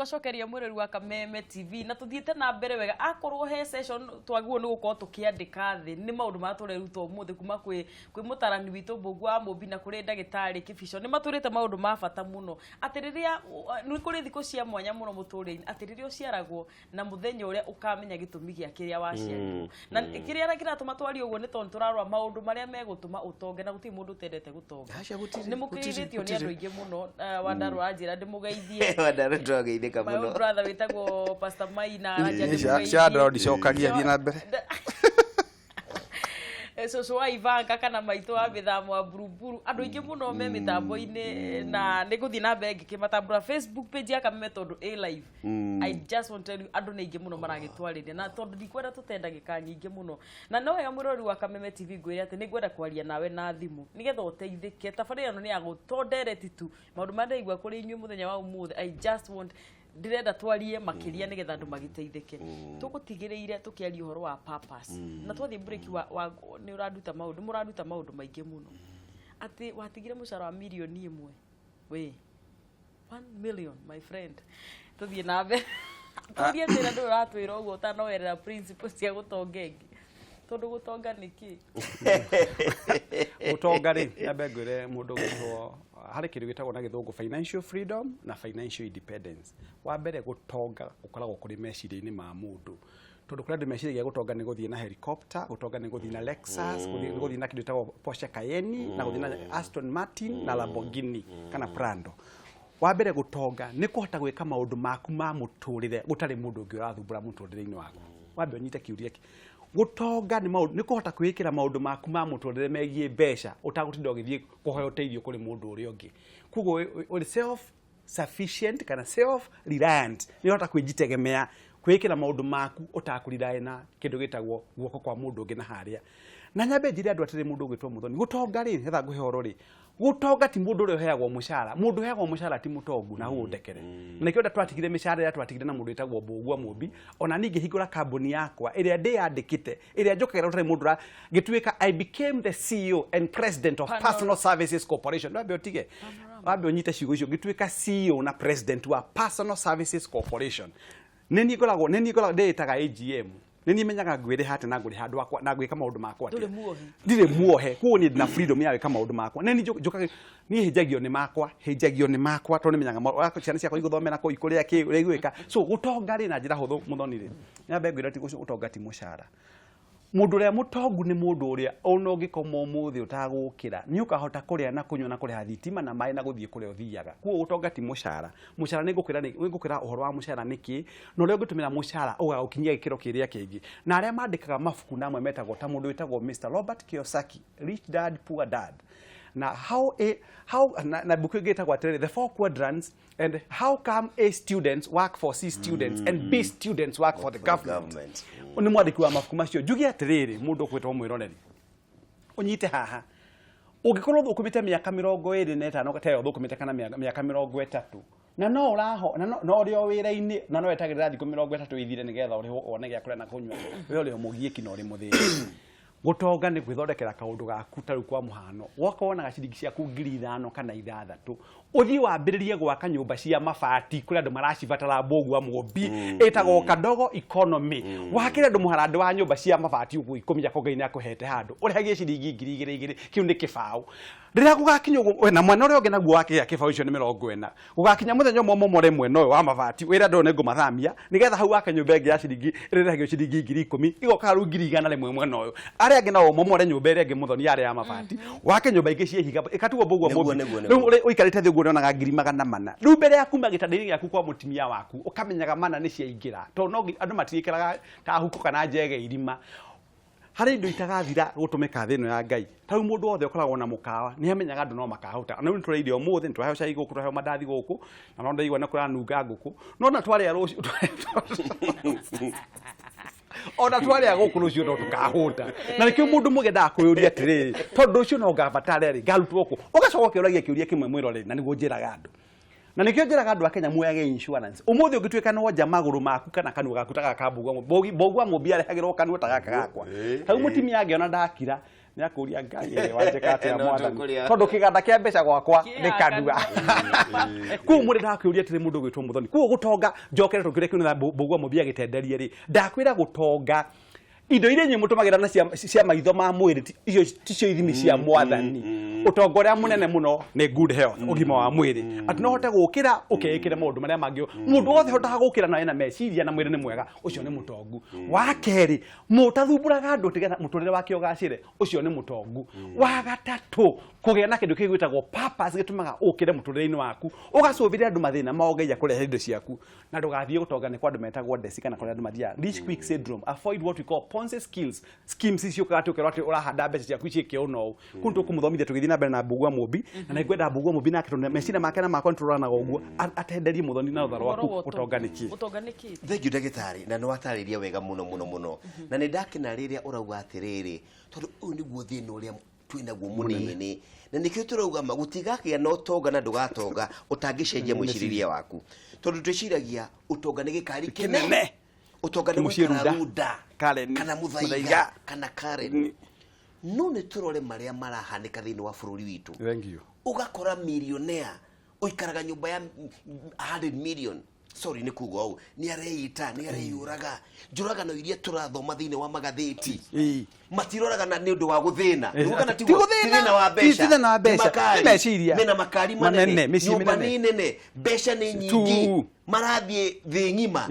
Gwacokeria mwĩrori wa Kameme TV na tuthiĩte na mbere wega. Akorwo he session twagĩrĩirwo nĩ gũkorwo tũkĩandĩka thĩ nĩ maũndũ marĩa tũreruta ũmũthĩ kuma kwĩ mũtarani witũ Mbũgua wa Mũmbi na kũrĩ ndagĩtarĩ Kĩbico. Nĩ matwĩrĩte maũndũ ma bata mũno atĩ rĩrĩa nĩ kũrĩ thikũ cia mwanya mũno mũtũrĩre-inĩ, atĩ rĩrĩa ũciaragwo na mũthenya ũrĩa ũkamenya gĩtũmi gĩa kĩrĩa waciarirwo. Na kĩrĩa kĩratũma twarie ũguo nĩ tondũ tũrarora maũndũ marĩa megũtũma ũtonge, na gũtirĩ mũndũ ũtendete gũtonga. Aca, gũtirĩ, Nĩ gũtirĩ, mũkĩgeithĩtio nĩ gũtirĩ. andũ aingĩ mũno. Wandarũ anjĩra ndĩmũgeithie. Wandarũ twageithĩka My own mũno. brother wĩtagwo Pastor Maina aranjĩra ndĩmũgeithie. Cia ndicokagia, thiĩ na mbere. Cũcũ wa Ivanka kana maitũ wa mĩthamo wa Buruburu, andũ aingĩ mũno me mĩtambo-inĩ, na nĩ ngũthiĩ na mbere ngĩkĩmatambũra Facebook page ya Kameme tondũ ĩ live. I just want to tell you, andũ nĩ aingĩ mũno maragĩtwarĩria, na tondũ ndikwenda tũte ndagĩka nyingĩ mũno, na no wega mwĩrori wa Kameme TV ngwĩre atĩ nĩ ngwenda kwaria nawe na thimũ nĩgetha ũteithĩke. Tabarĩra ĩno nĩ ya gũto ndereti tu maũndũ marĩa ndĩraigua kũrĩ inyuĩ mũthenya wa ũmũthĩ. I just want, ndĩrenda twarie makĩria nĩgetha andũ magĩteithĩke. Tũgũtigĩrĩire tũkĩaria ũhoro wa purpose na twathiĩ break wa nĩ ũranduta maũndũ, mũranduta maũndũ maingĩ mũno, atĩ watigire mũcara wa mirioni 1, we 1 million, my friend. Tũthiĩ na mbere tũrie thĩna ndũrĩ ũratwĩra ũguo ũtanoerera principles cia gũtonga ĩngĩ, tondũ gũtonga nĩ kĩ? Gũtonga rĩ, nyambe ngwĩre mũndũ ũgĩtwo harĩ kĩndũ gĩtagwo na Gĩthũngũ financial freedom na financial independence. Wa mbere, gũtonga gũkoragwo kũrĩ meciria-inĩ ma mũndũ, tondũ kũrĩ andũ meciragia gũtonga nĩ gũthiĩ na helicopter, gũtonga nĩ gũthiĩ na Lexus, nĩ gũthiĩ na kĩndũ gĩtagwo Porsche Cayenne, na gũthiĩ na Aston Martin na Lamborghini kana Prado. Wa mbere, gũtonga nĩ kũhota gwĩka maũndũ maku ma mũtũrĩre gũtarĩ mũndũ ũngĩ ũrathumbũra mũtũrĩre-inĩ waku. Wambe ũnyite kĩũria kĩ gũtonga nĩ maũndũ nĩ kũhota kwĩĩkĩra maũndũ maku ma mũtũrĩre megiĩ mbeca ũtagũtinda ũgĩthiĩ kũhoya ũteithio kũrĩ mũndũ ũrĩa ũngĩ. Koguo ũrĩ self sufficient kana self reliant, nĩ ũhota kwĩjitegemea, kwĩĩkĩra maũndũ maku ũtakũriraĩ na kĩndũ gĩtagwo guoko kwa mũndũ ũngĩ na harĩa. Na nyambe njĩre andũ atĩrĩ, mũndũ ũgwĩtwo Mũthoni, gũtonga rĩ, nĩgetha ngũhe ũhoro rĩ, gũtonga ti mũndũ ũrĩa ũheagwo mũcara. Mũndũ ũheagwo mũcara ti mũtongu, na hau ũndekere. Na nĩkĩo twatigire mĩcara ĩrĩa twatigire na mũndũ wĩtagwo Mbũgua Mũmbi. Ona niĩ ngĩhingũra kambuni yakwa ĩrĩa ndĩyandĩkĩte, ĩrĩa njũkagĩra gũtarĩ mũndũ ngĩtuĩka, I became the CEO and president of Panorama. Personal Services Corporation. Wambe ũtige, wambe ũnyite ciugo icio, ngĩtuĩka CEO na president wa Personal Services Corporation. Nĩ niĩ ngoragwo ndĩĩtaga AGM, nĩ niĩ menyaga ngwĩrĩha atĩa na ngũrĩha andũ akwa na ngwĩka maũndũ makwa atĩa. Ndũrĩ muohe. Ndirĩ muohe, koguo niĩ ndĩna freedom ya gwĩka maũndũ makwa. Nĩ niĩ njũkaga, niĩ hĩnjagio nĩ makwa, hĩnjagio nĩ makwa, tondũ nĩmenyaga ciana ciakwa igũthomera kũ, ikũrĩa kĩ, ũrĩa igwĩka. So gũtonga rĩ, na njĩra hũthũ, Mũthoni rĩ, nyambe ngwĩre ti gũtonga ti mũcara. Mũndũ ũrĩa mũtongu nĩ mũndũ ũrĩa ona ũngĩkoma ũmũthĩ ũtagũkĩra nĩ ũkahota kũrĩa na kũnyua na kũrĩha thitima na maĩ na gũthiĩ kũrĩa ũthiaga. Koguo gũtonga ti mũcara. Mũcara nĩ ngũkwĩra ũhoro wa mũcara nĩkĩ na ũrĩa ũngĩtũmĩra mũcara ũgagũkinyia gĩkĩro kĩrĩa kĩngĩ. Na arĩa mandĩkaga mabuku namwe metagwo ta mũndũ wĩtagwo Mr Robert Kiyosaki, Rich Dad Poor Dad, na how a how na buku ĩngĩ ĩtagwo atĩrĩrĩ, The Four Quadrants and How Come A Students Work for C Students and B Students Work for the Government. Government. Nĩ mwandĩki wa mabuku macio. Njuge atĩrĩrĩ, mũndũ ũkwĩtwo mwĩroreri, ũnyite haha, ũngĩkorwo thũkũmĩte mĩaka 25 ta ĩyo thũkũmĩte kana mĩaka 30 na no ũraho na no ũrĩ o wĩra-inĩ na no wetagĩrĩra thikũ 30 ithire nĩgetha ũrĩhwo wone gĩa kũrĩa na kũnyua, we ũrĩ o mũgiĩki na ũrĩ mũthĩni. Gũtonga nĩ gwĩthondekera kaũndũ gaku. Ta rĩu kwa mũhano, woka wonaga ciringi ciaku 5,000 kana 6,000, ũthiĩ wambĩrĩrie gwaka nyũmba cia mabati kũrĩa andũ maracibatara. Mbũgua Mũmbi, ĩtagwo kadogo economy. Wakĩre andũ mũharandĩ wa nyũmba cia mabati ũguo 10 akorwo Ngai nĩ akũhete handũ, ũrĩhagie ciringi 2,000 2,000. Kĩu nĩ kĩbaũ. Rĩrĩa gũgakinya ũguo we, na mwena ũrĩa ũngĩ naguo wakĩgĩa kĩbaũ icio nĩ 40, gũgakinya mũthenya ũmwe ũmomore mwena ũyũ wa mabati, wĩra andũ nĩ ngũmathamia nĩgetha hau wake nyũmba ĩngĩ ya ciringi ĩrĩrehagio ciringi 10,000, igoka rĩu 100,000 mwena ũyũ. Arĩa angĩ nao momore nyũmba ĩrĩa ĩngĩ, Mũthoni, yarĩa ya mabati, wake nyũmba ingĩ cia ihiga ĩkatigwo. Mbũgua Mũmbi, rĩu ũikarĩte thĩ ũguo ũrĩonaga 400,000. Rĩu mbere ya kuma gĩtanda-inĩ gĩaku kwa mũtumia waku, ũkamenyaga mana nĩ ciaingĩra, tondũ no andũ matirĩkĩraga ta huko kana njege irima. Harĩ indo itagathira gũtũmĩka thĩ ĩno ya Ngai. Ta rĩu mũndũ wothe ũkoragwo na mũkawa nĩ amenyaga andũ no makahũta. Ona rĩu nĩ tũrĩa irio ũmũthĩ, nĩ twaheo cai gũkũ, twaheo mandathi gũkũ, na no ndaigua nĩ kũranunga ngũkũ. No na twarĩa rũciũ, ona twarĩa gũkũ, rũciũ no tũkahũta. Na nĩkĩo mũndũ mũgendaga kwĩyũria atĩrĩrĩ, tondũ rũciũ no ngabatara rĩ, ngarutwo kũ? Ũgacoka ũkĩũragia kĩũria kĩmwe, mwĩroreri, na nĩguo njĩraga andũ, na nĩkĩo njĩraga andũ a Kenya muoyage insurance. Ũmũthĩ ũngĩtuĩka nĩ wonja magũrũ maku kana kanua gaku ta gaka, Mbũgua Mũmbi arehagĩrwo kanua ta gaka gakwa. Ta rĩu mũtumia angĩona ndakira Nĩ akũria Ngai ĩ, wanjĩka atĩa No mwathani? tũkũrĩa. Tondũ kĩganda kĩa mbeca gwakwa Kĩ nĩ kanua. Koguo mũndũ ndakĩũria atĩrĩ, mũndũ ũgwĩtwo Mũthoni, koguo gũtonga, njokere tũkĩrĩa kĩu Mbũgua Mũmbi agĩtenderie rĩ, ndakwĩra gũtonga indo iria inyuĩ mũtũmagĩra na cia maitho ma mwĩrĩ icio ticio ithimi cia mwathani. Ũtonga ũrĩa mũnene mũno nĩ good health, ũgima wa mwĩrĩ, atĩ no ũhote gũkĩra ũkeĩkĩre maũndũ marĩa mangĩ. Mũndũ wothe hotaga gũkĩra na ena meciria na mwĩrĩ nĩ mwega, ũcio nĩ mũtongu. Wa kerĩ, mũtathumbũraga andũ atĩ getha mũtũrĩre wake ũgacĩre, ũcio nĩ mũtongu. Wa gatatũ, kũgĩa na kĩndũ kĩu gĩtagwo purpose, gĩtũmaga ũkĩre mũtũrĩre-inĩ waku, ũgacũthĩrĩria andũ mathĩna mao Ngai akũrehe indo ciaku. Na ndũgathiĩ gũtonga nĩ kwa andũ metagwo ndeci kana kũrĩa andũ mathiaga rich quick syndrome. Avoid what we call Ponzi skills schemes ciũkaga atĩ ũkerwo atĩ ũrahanda mbeca ciaku ciĩke ũũ na ũũ. Kũu tũkũmũthomithia tũgĩthiĩ na mbere na Mbũgua Mũmbi, na nĩngwenda Mbũgua Mũmbi nake, tondũ meciria make na makwa nĩtũroranaga ũguo, atenderie Mũthoni na rũtha rwaku ũtonga nĩ kĩ. Ũtonga nĩ kĩ? Thengiũ, ndagĩtarĩ, na nĩ watarĩria wega mũno mũno mũno, na nĩ ndakena rĩrĩa ũrauga atĩrĩrĩ, tondũ ũyũ nĩguo thĩna ũrĩa twĩnaguo mũnene, na nĩkĩo tũrauga ma gũtigakĩa na ũtonga na ndũgatonga ũtangĩcenjia mwĩcirĩrie waku, tondũ twĩciragia ũtonga nĩ gĩkari kĩnene, Kĩnene. Ũtonga nĩ Mũciĩ gũikara Runda. Runda Karen. kana Mũthaiga Mũthaiga. kana Karen. No nĩ tũrore marĩa marahanĩka thĩinĩ wa bũrũri witũ. Thank you. Ũgakora millionaire ũikaraga nyũmba ya 100 million, sorry nĩ kuga ũũ, nĩ areita, nĩ areyũraga, njũragano iria tũrathoma thĩinĩ wa magathĩti. Matiroragana nĩ ũndũ wa gũthĩna. Nĩguo kana Ti tiguo? gũthĩna. Ti thĩna wa Ti mbeca. thĩna wa Ti mbeca. makari. Nĩ meciria. Mena makari manene, Manene, mĩciĩ nyũmba mĩnene. nĩ nene, mbeca nĩ nyingĩ, Tu. Marathiĩ thĩ ng'ima.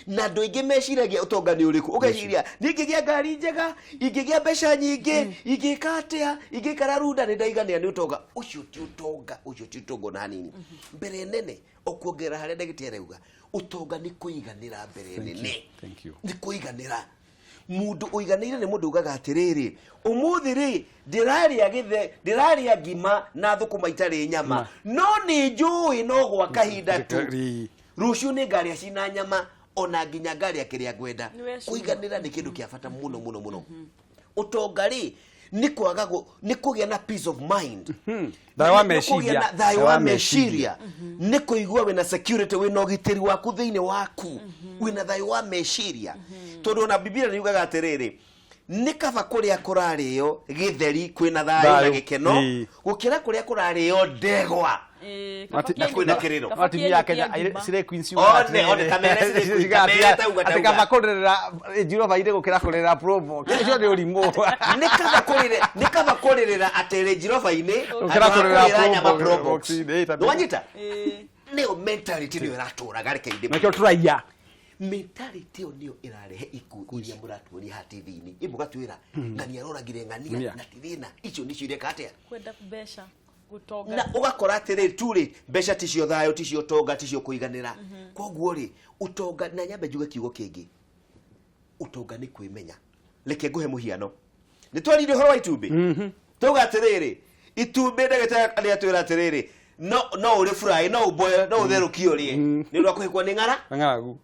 Na andũ aingĩ meciragia ũtonga nĩ ũrĩkũ? Ũgeciria niĩ ingĩgĩa ngari njega, ingĩgĩa mbeca nyingĩ, ingĩka atĩa, ingĩikara Runda, nĩ ndaiganĩra, nĩ ũtonga. Ũcio ti ũtonga, ũcio ti ũtonga ona hanini. Mbere nene, okuongerera harĩa ndagĩtarĩ arauga, ũtonga nĩ kũiganĩra mbere Thank you. nene. Thank you. Nĩ kũiganĩra. Mũndũ ũiganĩire nĩ mũndũ ugaga atĩrĩrĩ, ũmũthĩ rĩ, ndĩrarĩa gĩthe, ndĩrarĩa ngima na thũkũma itarĩ nyama, no nĩ njũĩ no gwa kahinda tu, rũciũ nĩ ngarĩa cina nyama, ona nginya ngarĩa kĩrĩa ngwenda. Nĩ wecuma. Kũiganĩra nĩ kĩndũ kĩa bata mũno mũno mũno. Ũtonga rĩ, nĩ kwaga nĩ kũgĩa na peace of mind. Thayũ wa Nĩ kũgĩa meciria. na thayũ wa meciria, nĩ kũigua wĩna security, wĩna ũgitĩri waku thĩinĩ waku, wĩna thayũ wa meciria, tondũ ona Biblia nĩ yugaga atĩrĩrĩ, nĩ kaba kũrĩa kũrarĩo gĩtheri kwĩna thayũ na Thayũ. gĩkeno gũkĩra kũrĩa kũrarĩo ndegwa. Na kwĩna kĩrĩro. Kaba Atumia a kĩenyũ Kenya kĩa ngima. cirĩ queens. One, one ta mere cirĩ queen, ta mere tauga, Atĩ tauga. kaba kũrĩrĩra Range Rover-inĩ gũkĩra kũrĩrĩra Probox. Ũcio nĩ ũrimũ. Nĩ kaba kũrĩrĩra atĩ Range Rover-inĩ Gũkĩra handũ ha kũrĩrĩra kũrĩra nyama Probox Probox. box-inĩ, ta Nĩwanyita? Ĩĩ. Nĩyo mentality nĩyo ĩratũraga, reke inde. Nakĩo tũraiya. Mentality ĩyo nĩyo ĩrarehe ikuũ iria mũratuonia haha TV-inĩ, ĩ mũgatwĩra ng'ania aroragire ng'ania na ti thĩna. Icio nĩcio ireka atĩa? Kwenda mbeca, gũtonga. Na ũgakora atĩrĩ tu rĩ, mbeca ticio thayũ, ticio ũtonga, ticio kũiganĩra. Koguo rĩ, ũtonga, na nyambe njuge kiugo kĩngĩ, ũtonga nĩ kwĩmenya. Reke ngũhe mũhiano. Nĩ twaririe ũhoro wa itumbĩ, tauga atĩrĩrĩ, itumbĩ, ndagĩtarĩ nĩ atwĩra atĩrĩrĩ, no ũrĩ fry, no ũboil, no ũtherũkie ũrĩe, nĩ ũndũ wa kũhĩkwo nĩ ng'ara. Ng'aragu.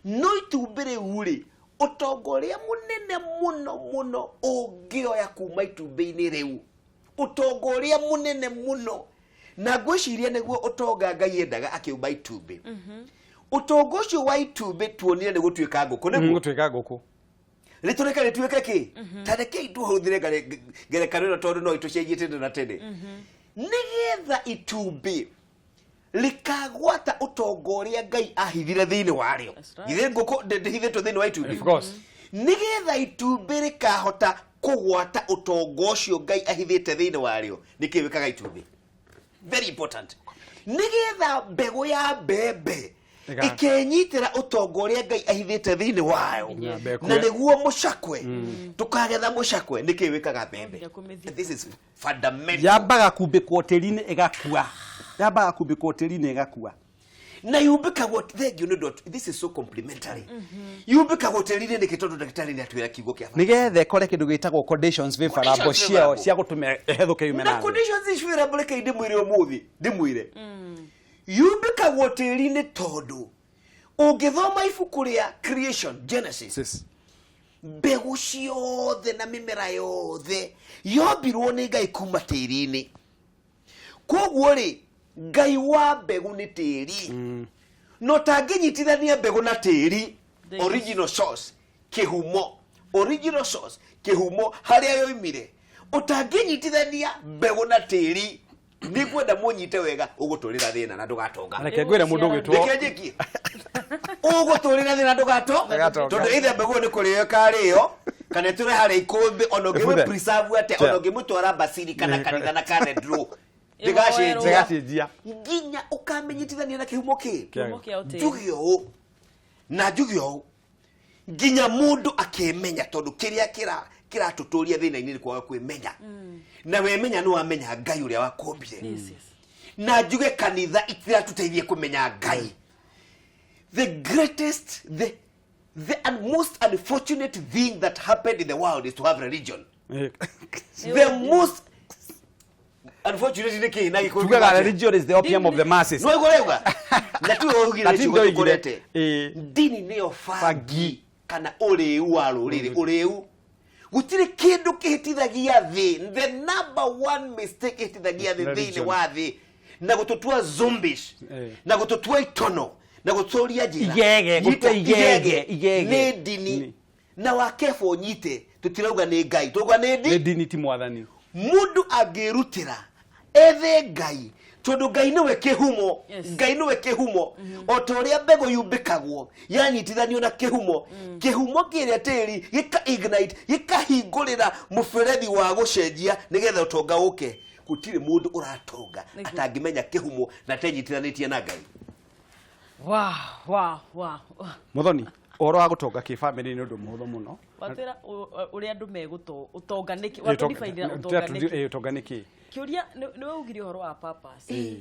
No itumbĩ rĩu rĩ, ũtonga ũrĩa mũnene mũno mũno ũngĩoya kuma itumbĩ-inĩ rĩu, ũtonga ũrĩa mũnene mũno, na ngwĩciria nĩguo ũtonga Ngai endaga akĩũmba itumbĩ, ũtonga ũcio wa itumbĩ tuonire nĩ gũtuĩka ngũkũ, nĩguo? Gũtuĩka ngũkũ. Rĩtũrĩke rĩtuĩke kĩ? Ta rekei tũhũthĩre ngerekano ĩno, tondũ no ĩtũcenjie tene na tene. Nĩgetha itumbĩ rĩkagwata ũtonga ũrĩa Ngai ahithire thĩinĩ warĩo. That's right. Githĩ ngũkũ ndĩhithĩtwo thĩinĩ wa itumbĩ? Of course. Nĩgetha itumbĩ rĩkahota kũgwata ũtonga ũcio Ngai ahithĩte thĩinĩ warĩo, nĩkĩ wĩkaga itumbĩ? Very important. Nĩgetha mbegũ ya mbembe ĩkenyitĩra ũtonga ũrĩa Ngai ahithĩte thĩinĩ wayo Na mbekwe. Na nĩguo mũcakwe tũkagetha mũcakwe, nĩkĩ wĩkaga mbembe? Nginya kũmĩthika. This is fundamental. Yambaga kumbĩkwo tĩri-inĩ ĩgakua, yambaga kumbĩkwo tĩri-inĩ ĩgakua. Na yumbĩkagwo, thengiũ nĩ ũndũ this is so complimentary, yumbĩkagwo tĩri-inĩ nĩkĩ? Tondũ ndagĩtarĩ nĩ atwĩra kiugo kĩa bata. Nĩgetha ĩkore kĩndũ gĩtagwo conditions favorable. Conditions ciao favorable. cia gũtũma ĩhethũke yume Na na thĩ. Conditions ici favorable, reke ndĩmwĩre ũmũthĩ, ndĩmwĩre yumbĩkagwo tĩri-inĩ tondũ ũngĩthoma ibuku rĩa creation, Genesis, Sis. mbegũ ciothe na mĩmera yothe yombirwo nĩ Ngai kuma tĩri-inĩ. Koguo rĩ, Ngai wa mbegũ nĩ tĩri. No tangĩnyitithania mbegũ na tĩri, original source, kĩhumo, Original source, kĩhumo harĩa yoimire. Ũtangĩnyitithania mbegũ na tĩri, nĩngwenda mũnyite wega, ũgũtũrĩra thĩna na ndũgatonga. Reke ngwĩre mũndũ ũgwĩtwo Reke njĩkie. Ũgũtũrĩra thĩna ndũgato Ndũgatonga. tondũ either mbegũ ĩyo nĩ kũrĩo ĩkarĩo kana ĩtũre harĩa ikũmbĩ, ona ũngĩmĩ Ĩbuthe. preserve atĩa, ona ũngĩmĩtwara basili kana kanitha na cathedral, ndĩgacenjia. Ndĩgacenjia. Nginya ũkamĩnyitithania na kĩhumo kĩ Kĩhumo kĩa ũtĩri. Njuge ũũ na njuge ũũ, nginya mũndũ akemenya, tondũ kĩrĩa kĩratũtũria thĩna-inĩ nĩ kwaga kwĩmenya, na wemenya nĩ wamenya Ngai ũrĩa wakũmbire. Na njuge kanitha itiratũteithia kũmenya Ngai. The greatest, the most unfortunate thing that happened in the world is to have religion. The most unfortunate nĩ kĩ na Gĩkũyũ? Tugaga religion is the opium of the masses. Nĩ waigua rauga na tiwe waugire. Na ti ciugo ndoigire. tũkorete. Ndini nĩyo bangi Bangi. kana ũrĩu wa rũrĩrĩ, ũrĩu. Gũtirĩ kĩndũ kĩhĩtithagia thĩ, the number one mistake ĩhĩtithagia thĩ thĩinĩ Religion. wa thĩ na gũtũtua zombies na gũtũtua itono na gũtũria njĩra. Igege, Nyita, gũtua igege, igege. Nĩ ndini. Na wakeba ũnyite, tũtirauga nĩ Ngai, tũrauga nĩ Nĩ ndini. ndini, ti mwathani. Mũndũ angĩrutĩra ethe Ngai, tondũ Ngai nĩwe kĩhumo. Ngai nĩwe kĩhumo. O ta ũrĩa mbegũ yumbĩkagwo yanyitithanio na kĩhumo, kĩhumo kĩrĩa tĩri gĩka ignite, gĩkahingũrĩra mũberethi wa gũcenjia nĩgetha ũtonga ũke. Gũtirĩ mũndũ ũratonga atangĩmenya kĩhumo na atenyitithanĩtie na Ngai. Wow. Muthoni, ũhoro wa gũtonga kĩbamĩrĩ nĩ ũndũ mũhũthũ mũno. Watwĩra ũrĩa andũ megũto ũtonga nĩkĩ, watũdifainĩra ũtonga nĩkĩ. Ũtonga nĩkĩ? Kĩũria nĩ waugire ũhoro wa purpose.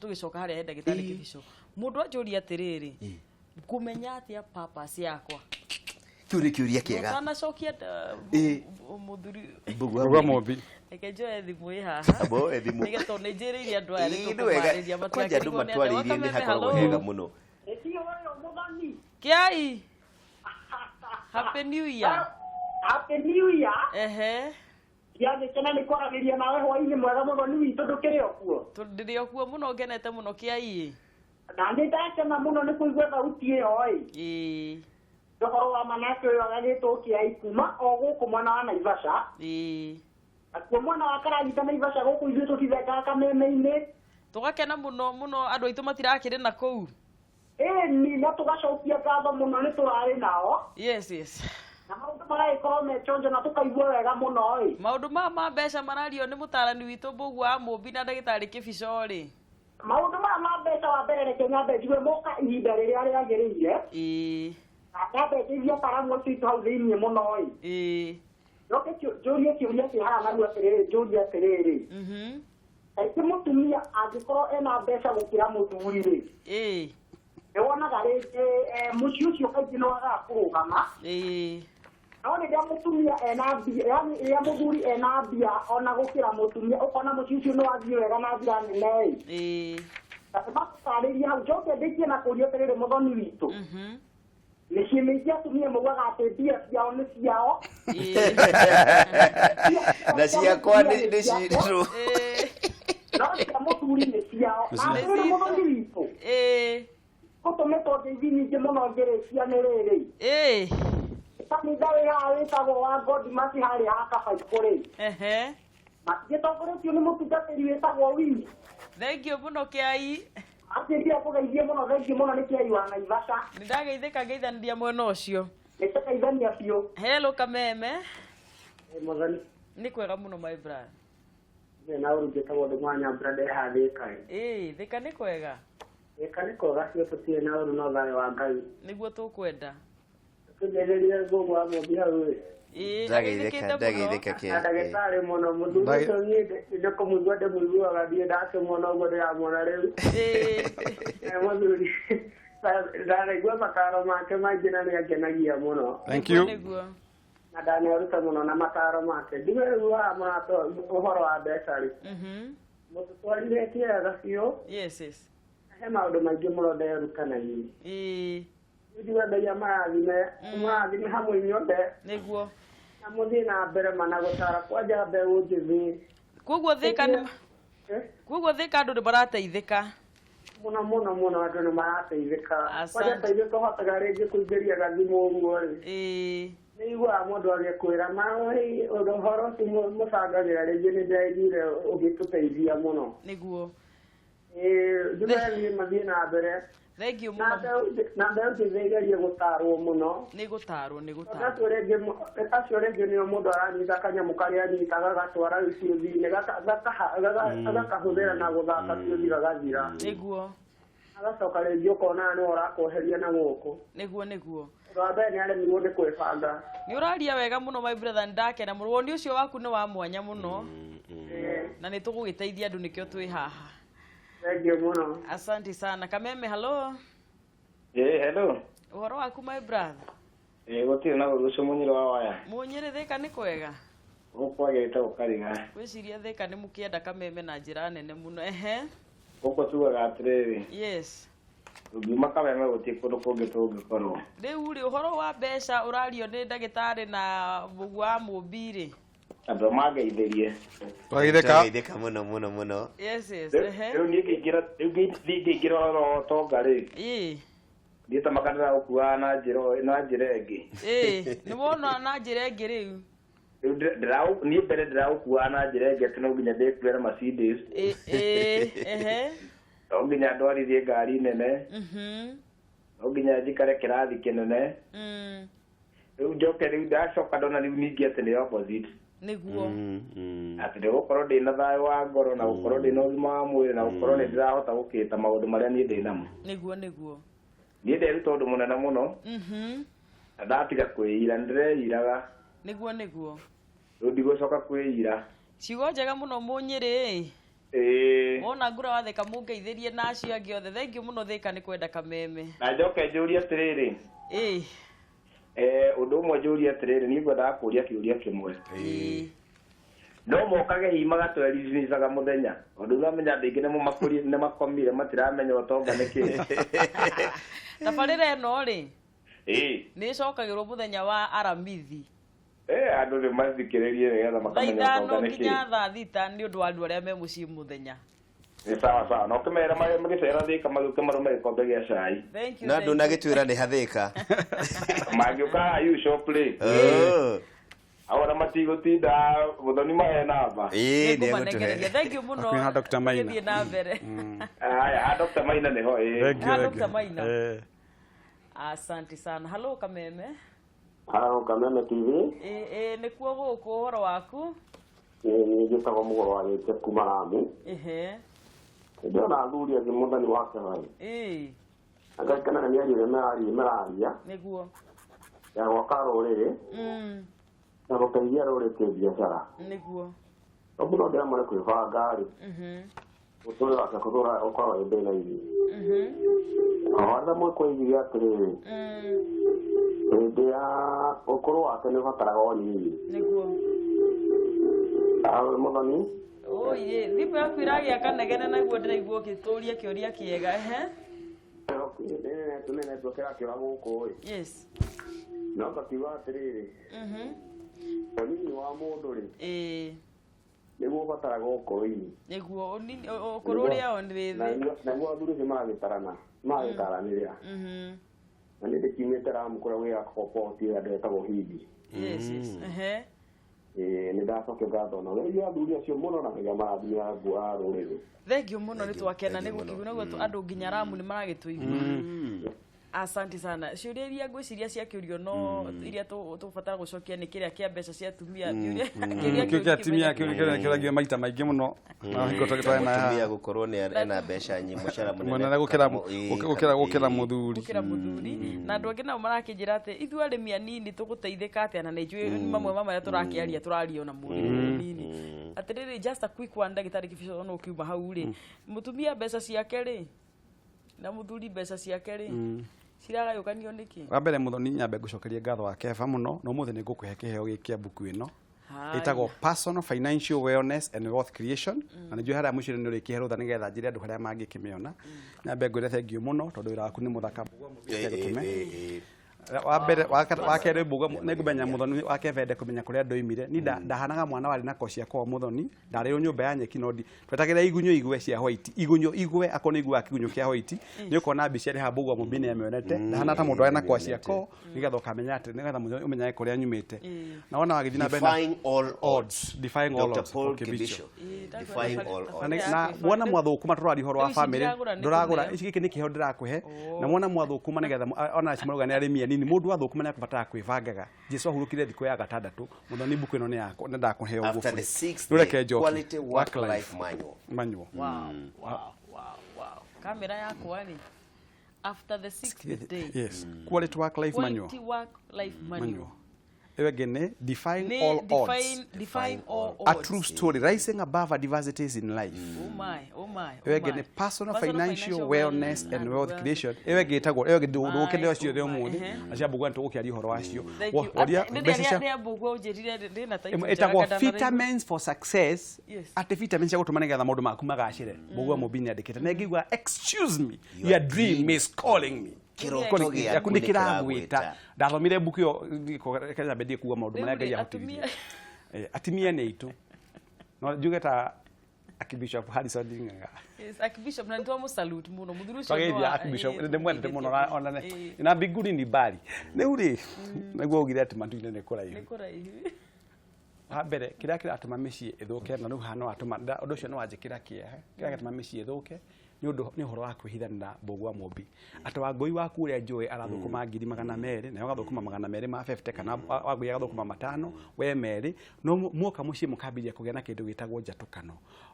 Tũgĩcoka harĩa he ndagĩtarĩ Kĩbico, mũndũ anjũria atĩrĩrĩ, ngũmenya atĩa purpose yakwa? Kĩu nĩ kĩũria kĩega. Ũtanacokia, mũthuri Mbũgua Mũmbi. Reke njoe thimũ ĩ haha. Amba woe thimũ. Nĩgetha tondũ nĩ njĩrĩire andũ aya nĩ Ĩĩ, nĩ wega. tũkũmarĩria. Kwanja andũ matwarĩirie nĩ hakoragwo hega mũno. Ĩtio ũyũ mũthoni. Kĩai, happy new year. Happy New Year. Ehe. Ndiagĩkena nĩ kwaranĩria nawe hwainĩ mwega, mũthoni witũ, ndũkĩrĩ o kuo? Ndĩrĩ o kuo mũno, ngenete mũno, Kĩai. Na nĩ ndakena mũno nĩ kũigua thauti ĩyo ĩ. Ũhoro wa manake ũyũ agagĩtwo Kĩai kuma o gũkũ mwena wa Naivasha. Nakuo mwena wa Karagita Naivasha gũkũ ithuĩ tũtithengaga kameme-inĩ. Tũgakena mũno mũno, andũ aitũ matirakĩrĩ na kũu. Ĩni, na tũgacokia ngatho mũno nĩ tũrarĩ nao. Yes. Na maũndũ maragĩkorwo me chonjo na tũkaigua wega mũno ĩ. Maũndũ maya ma mbeca marario nĩ mũtarani witũ Mbũgua wa Mũmbi na ndagĩtarĩ Kĩbico rĩ. Maũndũ maya ma mbeca, wa mbere reke nyambe njigue moka ihinda rĩrĩa rĩagĩrĩire. Na nyambe ngeithie ataramu acio aitũ hau thĩiniĩ mũno ĩ. Njoke njũrie kĩũria kĩ haha narua atĩrĩrĩ, njũrie atĩrĩrĩ, kaingĩ mũtumia angĩkorwo ena mbeca gũkĩra mũthuri rĩ, nĩ wonaga rĩngĩ mũciĩ ũcio kaingĩ nĩ wagaga kũrũgama. No rĩrĩa mũtumia ena mbia, yani rĩrĩa mũthuri ena mbia ona gũkĩra mũtumia, ũkona mũciĩ ũcio nĩ wathiĩ wega na njĩra nene ĩ. Na nĩmatũtarĩrie hau. Njoke ndĩkie na kũria atĩrĩrĩ, mũthoni witũ, mĩciĩ mĩingĩ atumia maugaga atĩ mbia ciao nĩ ciao. Na ciakwa nĩ cirũ. No cia mũthuri nĩ ciao. Na atĩrĩrĩ, mũthoni witũ, gũtũmĩtwo ngeithi nyingĩ mũno ngĩrĩkia nĩ rĩrĩ, kanitha wĩ haha wĩtagwo wa God Mercy harĩa ha Kabaikũ rĩ, matigĩtongoretio nĩ mũtungatĩri wĩtagwo Winnie. Thank you mũno, Kĩai. Anjĩria kũgeithie mũno, thengiũ mũno, nĩ Kĩai wa Naivasha. Nĩ ndageithĩka, ngeithanĩria mwena ũcio. Nĩ tũgeithania biũ. Hello, Kameme. Mũthoni. Nĩ kwega mũno, my brother. Na ũru njĩtagwo ndũ mwanya brother hathĩka. Thĩka nĩ kwega. Ĩka nĩ kwega biũ, tũtirĩ na ũru, no thayũ wa Ngai. Nĩguo tũkwenda. Tũgeithĩrie Mbũgua wa Mũmbi hau ĩ. Ndageithĩka. Ageithĩkĩte mũno. Ndageithĩka. Na Kĩa ndagĩtarĩ mũno mũthuri ũcio, niĩ nĩ kũmũigua ndĩmũiguaga, ndiĩ ndakĩmuona ũguo ndĩramuona rĩu. Mũthuri ndanaigua mataro make maingĩ na nĩ angenagia mũno. Thank you. Nĩguo. Na ndaneruta mũno na mataro make. Ndiwe rĩu haha mũrato ũhoro wa mbeca rĩ, mũtũtwarithĩtie wega biũ. Yes. He maũndũ maingĩ mũno nderutanagia. Ndiwe Ngai amarathime, mũrathime hamwe inyuothe. Na mũthiĩ na mbere mana gũtara kwanja mbeũ njĩthĩ. Koguo thĩka nĩ Eh? Koguo thĩka andũ nĩ marateithĩka. Mũno mũno mũno, andũ nĩ marateithĩka. Asante. Kwanja ta ithuĩ tũhotaga rĩngĩ kũingĩria gathimũ ũguo rĩ. Nĩ iguaga mũndũ agĩkwĩra maĩ ũhoro ũcio mũbangagĩra rĩngĩ nĩ ndĩraiguire ũgĩtũteithia mũno. Nĩguo. Ĩĩ njuge mathiĩ na mbere. Thank you Na mũno. mbeũ na mbeũ njĩthĩ ĩgerie gũtarwo mũno. Nĩ gũtarwo, nĩ Tondũ gũtarwo. acio rĩngĩ nĩo mũndũ aranyita kanyamũ karĩa anyitaga agatwara ciũthi-inĩ gakahũthĩra na gũthaka ciũthi gagathira. Nĩguo. Agacoka rĩngĩ ũkona nĩwe ũrakweheria na gũkũ. Nĩguo, nĩguo. Ũndũ wa mbere nĩ aremirwo nĩ kwĩbanga. Nĩ ũraria wega mũno, my brother, ndakena mũno. Woni ũcio waku nĩ wa mwanya mũno. Na nĩ tũgũgĩteithia andũ, nĩkĩo twĩ haha. Thank you mũno. Asante sana. Kameme, hello. Ĩĩ, hello. Ũhoro waku, my brother? Ĩĩ, gũtirĩ na ũndũ ũcio, mũnyĩrĩ wa waya. Mũnyĩrĩ, Thĩka nĩ kwega? Gũkũ kwagĩrĩte gũkariga. Gwĩciria Thĩka nĩ mũkĩenda Kameme na njĩra nene mũno. Ehe. Gũkũ tugaga atĩrĩrĩ, tũngiuma Kameme gũtirĩ kũndũ kũngĩ tũngĩkorwo. Rĩu rĩ, ũhoro wa mbeca ũrario nĩ ndagĩtarĩ na mũguo wa mũmbi rĩ. Andũ mangeithĩrie. Twageithĩka. Twageithĩka mũno mũno mũno. Yes. Ehe. Rĩu niĩ ngĩingĩra, rĩu ngĩingĩra ũhoro wa ũtonga rĩ, niĩ ta makanitha gũkuaga na njĩra ĩngĩ. Ĩĩ, nĩ wona na njĩra ĩngĩ rĩu. Rĩu niĩ mbere ndĩraũkuaga na njĩra ĩngĩ atĩ no nginya ndĩkuere na Mercedes, Ĩĩ ĩĩ ehe. no nginya ndwarithie ngari nene, no nginya njikare kĩrathi kĩnene. Rĩu njoke, rĩu ndacoka ndona rĩu ningĩ atĩ nĩ opposite, atĩ nĩ gũkorwo ndĩna thayũ wa ngoro na gũkorwo ndĩna ũgima wa mwĩrĩ na gũkorwo nĩ ndĩrahota gũkĩta maũndũ marĩa niĩ ndĩ namo. Nĩguo, nĩguo. Niĩ nderuta ũndũ mũnene mũno na ndatiga kwĩira, nĩ ndĩreiraga. Nĩguo, nĩguo. Rĩu ndigũcoka kwĩira. Ciugo njega mũno, mũnyĩrĩ. Ĩĩ. Wona ngura wathĩka, mũngeithĩrie na acio angĩ othe. Thank you mũno, Thĩka nĩ kwenda Kameme. Na njoke njũrie atĩrĩrĩ, ũndũ ũmwe njũrie atĩrĩrĩ, niĩ ngwendaga kũũria kĩũria kĩmwe. No mokage hihi magatweriricaga mũthenya, tondũ ũramenya andũ aingĩ nĩ makomire, matiramenya ũtonga nĩ kĩĩ. Tabarĩra ĩno rĩ, nĩ ĩcokagĩrwo mũthenya wa Aramithi. Andũ nĩ mathikĩrĩrie nĩgetha thaa makamenya 5 ũtonga nĩ nginya kĩĩ. thaa 6, nĩ ũndũ wa andũ arĩa me mũciĩ mũthenya. Nĩ sawa sawa, na ũkĩmera magĩcera Thĩka magĩũke marũme gĩkombe gĩa cai. Thank you. Na Thank you. ndũnagĩtwĩra nĩ hathĩka. Mangĩũka haha shop rĩ, hau ona matigũtinda mũthoni, mahe namba. Ĩĩ, nĩ Nĩngũmanengereria. egũtũhe. Thank you mũno. Hakuhĩ na Dr. Maina. Gĩthiĩ na mbere. Haya, ha Dr. Maina nĩho, ĩĩ. Thank you, Ha, thank you. Dr. Maina. Asante sana. Hello, Kameme. Halo, Kameme TV. Ĩĩ ĩĩ, nĩkuo gũkũ. Ũhoro waku? Nĩ njĩtagwo Mũgũrũ wa Gĩte kuma Ramu. Ndĩrona athuri angĩ mũthani wake hai. Ngakenaga nĩ aria ũrĩa meraria ya gwaka rũrĩrĩ na gũteithia rũrĩrĩ kĩbiacara. No mũno ndĩramwĩra kwĩbanga rĩ, mũtũrĩre wake kũtũra ũkoragwo wĩ thĩna-inĩ. O arĩa mwĩkũigithia atĩrĩrĩ, hĩndĩ ya ũkũrũ wake nĩ ũbataraga ũnini. Mũthoni. Oi, thimũ yaku ĩragĩa kanegene, naguo ndĩraigua ũgĩtũria kĩũria kĩega. Ehe. Nĩ network ĩrakĩũra gũkũ ĩ. No ngakiuga atĩrĩrĩ, ũnini wa mũndũ rĩ, nĩguo ũbataraga ũkũrũ-inĩ. Nĩguo, ũnini ũkũrũ ũrĩa o nĩ wĩthĩ. Naguo athuri acio magĩtarana magĩtaranĩrĩra, na nĩ ndĩkiumĩte Ramu kũrĩa gwĩakwo poti andũ etagwo Hindi. Yes yes ehe. Ĩĩ, nĩ ndacokia ngatho na geithia athuri acio mũno na nginya marathimĩra nguo ya rũrĩrĩ. Thank you mũno, nĩ twakena nĩ Thank you mũno. gũkĩigua naguo andũ nginya Ramu nĩ maragĩtũigua. Asante sana. Ciũria iria ngwĩciria ciakĩũrio, no iria tũbatara gũcokia nĩ kĩrĩa kĩa mbeca cia atumia. Kĩũria kĩrĩa Kĩu kĩa atumia kĩu. Kĩu kĩragio maita maingĩ mũno na hingo tũgĩtware na Mũtumia gũkorwo nĩ ena mbeca nyingĩ, mũcara mũnene mũnene gũkĩra gũkĩra ĩĩ. mũthuri. Gũkĩra mũthuri. Na andũ angĩ nao marakĩnjĩra atĩ ithuĩ arĩmi anini tũgũteithĩka atĩa, na nĩ njũĩ mamwe ma marĩa tũrakĩaria tũraria ona mũrĩmi mũnini. Atĩrĩrĩ, just a quick one, ndagĩtarĩ Kĩbico, no ũkiuma hau rĩ, mũtumia mbeca ciake rĩ na mũthuri mbeca ciake rĩ, ciragayũkanio nĩkĩ? Wa mbere, Mũthoni, nyambe ngũcokerie ngatho wa Keba mũno, na ũmũthĩ nĩ ngũkũhe kĩheo gĩkĩ kĩa mbuku ĩno. Haya. Ĩtagwo Personal Financial Wellness and Wealth Creation, na nĩ njũĩ harĩa mũciĩ nĩ ũrĩkĩhe rũtha nĩgetha njĩre andũ harĩa mangĩkĩmĩona. Nyambe ngwĩre thank you mũno tondũ wĩra waku nĩ mũthaka. Mũthike gũtũme. Wa mbere wa kerĩ mbuga nĩ ngũmenya Muthoni wa Keva ende kũmenya kũrĩa ndoimire. Ni ndahanaga mwana warĩ na kocia kwa Muthoni, ndarĩrwo nyũmba ya nyeki no twetagĩra igunyũ igwe cia white. Igunyũ igwe akorwo nĩ iguaga kĩgunyũ kĩa white, nĩ ũkona mbica ĩrĩ haha Mbũgua Mũmbi nĩ amĩonete. Ndahana ta mũndũ arĩ na kocia ko nĩgetha ũkamenya atĩ nĩgetha ũmenyage kũrĩa nyumĩte. Na wona wagĩthiĩ na mbere na Defying all odds. Defying all Dr. odds. Paul Okay, Kibicho. Defying all odds. Na wona mwathũkũma tũraria ũhoro wa Rĩu ici family ndiragũra nĩ ndũragũra kũneo. ici gĩkĩ nĩ kĩheo ndĩrakũhe na wona mwathũkũma nĩgetha ona acio marauga nĩ arĩmi anini mũndũ athũkũma nĩ akũbatara kwĩbangaga. Jesu ahurũkire thikũ ya gatandatũ Muthoni mbuku ĩno nĩ yakwa nĩ ndakũhe ũguo After free. the sixth Rĩu reke day, njoke. quality work life manual. Manual. Wow. Kamera yakwa rĩ, after the sixth day. Yes. Quality work life manual. Quality work life manual. Manual. Ĩyo ĩngĩ nĩ defying Nĩ all odds. Defying all A odds. true story, rising above adversities in life. Oh my, oh my, oh Ĩyo ĩngĩ my. nĩ personal financial wellness and wealth creation. Ĩyo ĩngĩ ĩtagwo ĩyo ĩngĩ ndũgũkenera ciothe ũmũthĩ na cia Mbũgua nĩtũgũkĩaria ũhoro wacio. Thank you. Woria Nĩ mbeca cia nĩ Mbũgua ũnjĩrire ndĩna title Ĩmwe njega ĩtagwo ndanarehe. vitamins for success. Yes. Atĩ vitamins cia gũtũma nĩgetha maũndũ maku magacĩre. Mbũgua Mũmbi nĩandĩkĩte na ĩngĩigua excuse me, your dream is calling me. Kĩroto Calling- gĩaku gĩaku nĩ nĩ kĩragwĩta. kĩragwĩta. Ndathomire mbuku ĩyo Kenya mbendie kuga maũndũ marĩa Rĩu Ngai rĩ, ahotithirie. atumia- Atumia nĩ aitũ. No njuge ta Archbishop Harrison Ng'ang'a. Yes, Archbishop na nĩtwamũ-salute mũno mũthuri ũcio Twageithia Archbishop ndĩmwendete mũno ona na mbinguni ni mbali. Rĩu rĩ nĩguo ugire atĩ matu-inĩ nĩ kũraihu. Nĩ kũraihu. Wa mbere kĩrĩa kĩratũma mĩciĩ ĩthũke na rĩu haha no watũma ũndũ ũcio nĩ wanjĩkĩra kĩeha. Kĩrĩa kĩratũma mĩciĩ ĩthũke nĩ ũndũ nĩ ũhoro wa kwĩhithanĩra Mbũgua Mũmbi. Atĩ Wangũi waku ũrĩa njũĩ arathũkũma ngiri magana merĩ nawe ũgathũkũma magana merĩ ma 50 kana Wangũi agathũkũma matano we merĩ no muoka mũciĩ mũkambĩrĩria kũgĩa na kĩndũ gĩtagwo njatũkano.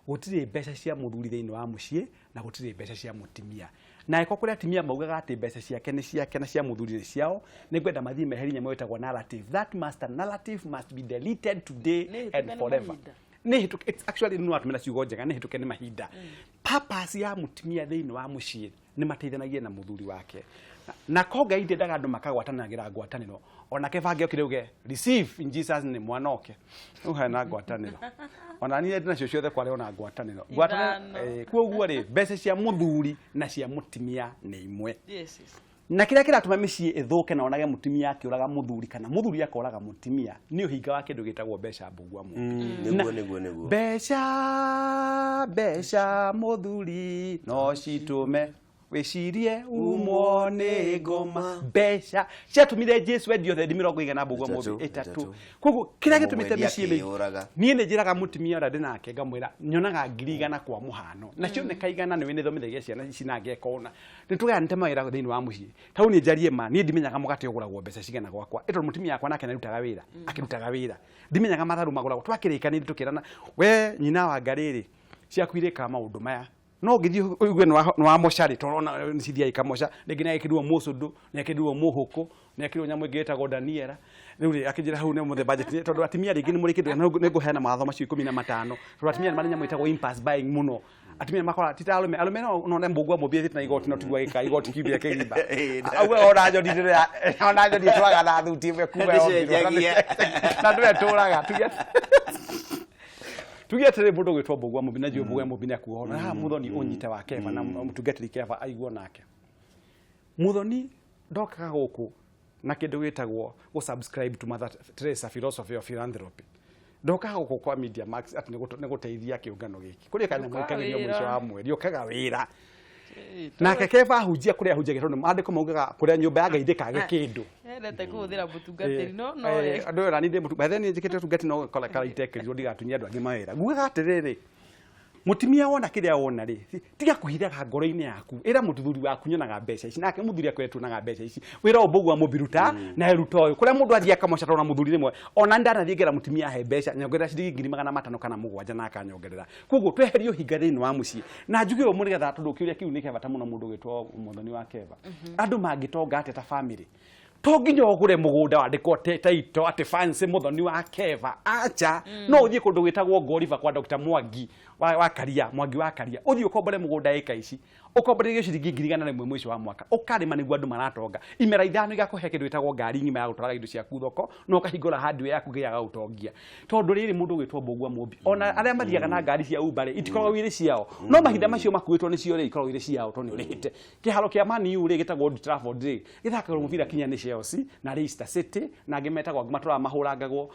Gũtirĩ mbeca cia mũthuri thĩinĩ wa mũciĩ na gũtirĩ mbeca cia mũtumia. Na ĩko kũrĩ atumia maugaga atĩ mbeca ciake nĩ ciake na cia mũthuri nĩ ciao, nĩ ngwenda mathiĩ meherie nyamũ ĩtagwo narrative. That master narrative must be deleted today Nĩ hĩtũke and nĩ forever. mahinda. Nĩ hĩtũke, it's actually nĩ watũmĩra ciugo njega, nĩ hĩtũke nĩ mahinda. Purpose ya mũtumia thĩinĩ wa mũciĩ nĩ mateithanagie na mũthuri wake. Na ko Ngai ndendaga andũ makagwatanagĩra ngwatanĩro. Onake bange okire uge receive in Jesus name mwana oke. Rĩu hena ngwatanĩro. Ona niĩ ndĩ nacio ciothe kwarĩ ona ngwatanĩro. Ngwatanĩro, Ithano. koguo rĩ mbeca cia mũthuri na cia mũtumia nĩ imwe. Yes, yes. Na kĩrĩa kĩratũma mĩciĩ ĩthũke na onage mũtumia akĩũraga mũthuri kana mũthuri akoraga mũtumia nĩ ũhinga wa kĩndũ gĩtagwo mbeca Mbũgua Mũmbi. Nĩguo, nĩguo, nĩguo. Mbeca, mbeca mũthuri no citũme wĩcirie umwo nĩ ngoma. Mbeca ciatũmire Jesu endio thendi mĩrongo igana Mbũgua Ĩtatũ, Mũmbi ĩtatũ. ĩtatũ. Koguo kĩrĩa gĩtũmĩte Mũmwendia mĩciĩ mĩingĩ akĩyũraga. niĩ nĩ njĩraga mũtumia ũrĩa ndĩ nake ngamwĩra nyonaga ngiri igana kwa mũhano na cioneka igana nĩwe nĩthomithagia ciana ici na ngeka ũna nĩ tũgayanĩte mawĩra thĩinĩ wa mũciĩ tau niĩ njarie ma niĩ ndimenyaga mũgate ũgũragwo mbeca cigana gwakwa ĩ tondũ mũtumia wakwa nake nĩarutaga wĩra akĩrutaga wĩra ndimenyaga matharũ magũragwo twakĩrĩkanĩire tũkĩrana we nyina wa ngarĩrĩ ciaku irĩkaga maũndũ maya no ngĩthiĩ ũigue nĩ wa mocarĩ tondũ ona nĩ cithiaga ikamoca rĩngĩ nĩ ekĩrirwo mũcũndũ nĩ ekĩrirwo mũhũkũ nĩ ekĩrirwo nyamũ ĩngĩ ĩtagwo Daniela rĩu rĩ akĩnjĩra hau nĩ mũthemba budget tondũ atumia rĩngĩ nĩ mũrĩ kĩndũ nĩ ngũheana mawatho macio 15 tondũ atumia nĩ marĩ nyamũ ĩtagwo impulse buying mũno atumia makora ti ta arũme arũme no no Mbũgua Mũmbi athiĩte na igoti no tiguo agĩka igoti kiumia kĩgima auga ona njoni ndĩrĩa ona njoni ĩtũraga na thuti ĩmwe kuma yombirwo Ndĩcenjagia. na ndĩwe ĩtũraga tuge tuge atĩrĩ mũndũ ũgwĩtwo Mbũgua Mũmbi na njũĩ Mbũgua Mũmbi nĩ akuohoro na haha Muthoni ũnyite wa Keba na mũtungatĩri Keba aiguo nake Muthoni ndokaga gũkũ na kĩndũ gĩtagwo gũ subscribe to Mother Teresa philosophy of philanthropy ndokaga gũkũ kwa Media Max atĩ nĩ gũteithia kĩũngano gĩkĩ kũrĩ kanyamũ Ũkaga gĩkagĩrio wĩra. mũico wa mweri ũkaga wĩra nake Keba ahunjia kũrĩa ahunjagia tondũ maandĩko maugaga kũrĩa nyũmba ya Ngai ndĩkage kĩndũ Endete kũhũthĩra mũtungatĩri no no andũ ĩyo nani ndĩ mũtu by the way niĩ njĩkĩte ũtungati no kola karaitekerirwo ndigatunyie andũ angĩ mawĩra ngugaga atĩrĩrĩ mũtumia wona kĩrĩa wona rĩ tiga kũhithaga ngoro-inĩ yaku ĩra mũthuri waku nyonaga mbeca ici nake mũthuri akwĩre tuonaga mbeca ici wĩra ũyũ Mbũgua Mũmbi ruta na ruta ũyũ kũrĩa mũndũ athiĩ akamoca tondũ na mũthuri rĩmwe ona ndanathiĩ ngera mũtumia ahe mbeca nyongerera ciringi ngiri magana matano kana mũgwanja na akanyongerera koguo tweherie ũhinga thĩinĩ wa mũciĩ na njuge ũũ nĩgetha tondũ kĩũria kĩu nĩ kĩa bata mũno mũndũ ũgwĩtwo Mũthoni wa Keba andũ mangĩtonga atĩa ta family to nginya ũgũre mũgũnda wandĩkwo title atĩ fancy Mũthoni wa Keba acha no ũthiĩ kũndũ gwĩtagwo Ngoriba kwa Dr. Mwangi wa Karia, Mwangi wa Karia, ũthiĩ ũkombore mũgũnda ĩka ici, ũkomborithio ciringi 100,000 mũico wa mwaka, ũkarĩma nĩguo andũ maratonga. Imera 5 igakũhe kĩndũ gĩtagwo ngari ng'ima ya gũtwaraga indo ciaku thoko, na ũkahingũra hardware yaku gĩaga gũtongia. Tondũ rĩrĩ mũndũ ũgwĩtwo Mbũgua Mũmbi, ona arĩa mathiaga na ngari cia Uber rĩ, itikoragwo irĩ ciao, no mahinda macio makuĩtwo nĩcio rĩ, ikoragwo irĩ ciao tondũ nĩ ũrĩhĩte. Kĩharo kĩa Man U rĩ, gĩtagwo Old Trafford rĩ, gĩthakagĩrwo mũbira kinya nĩ Chelsea na Leicester City na angĩ metagwo angĩ matũraga mahũrangagwo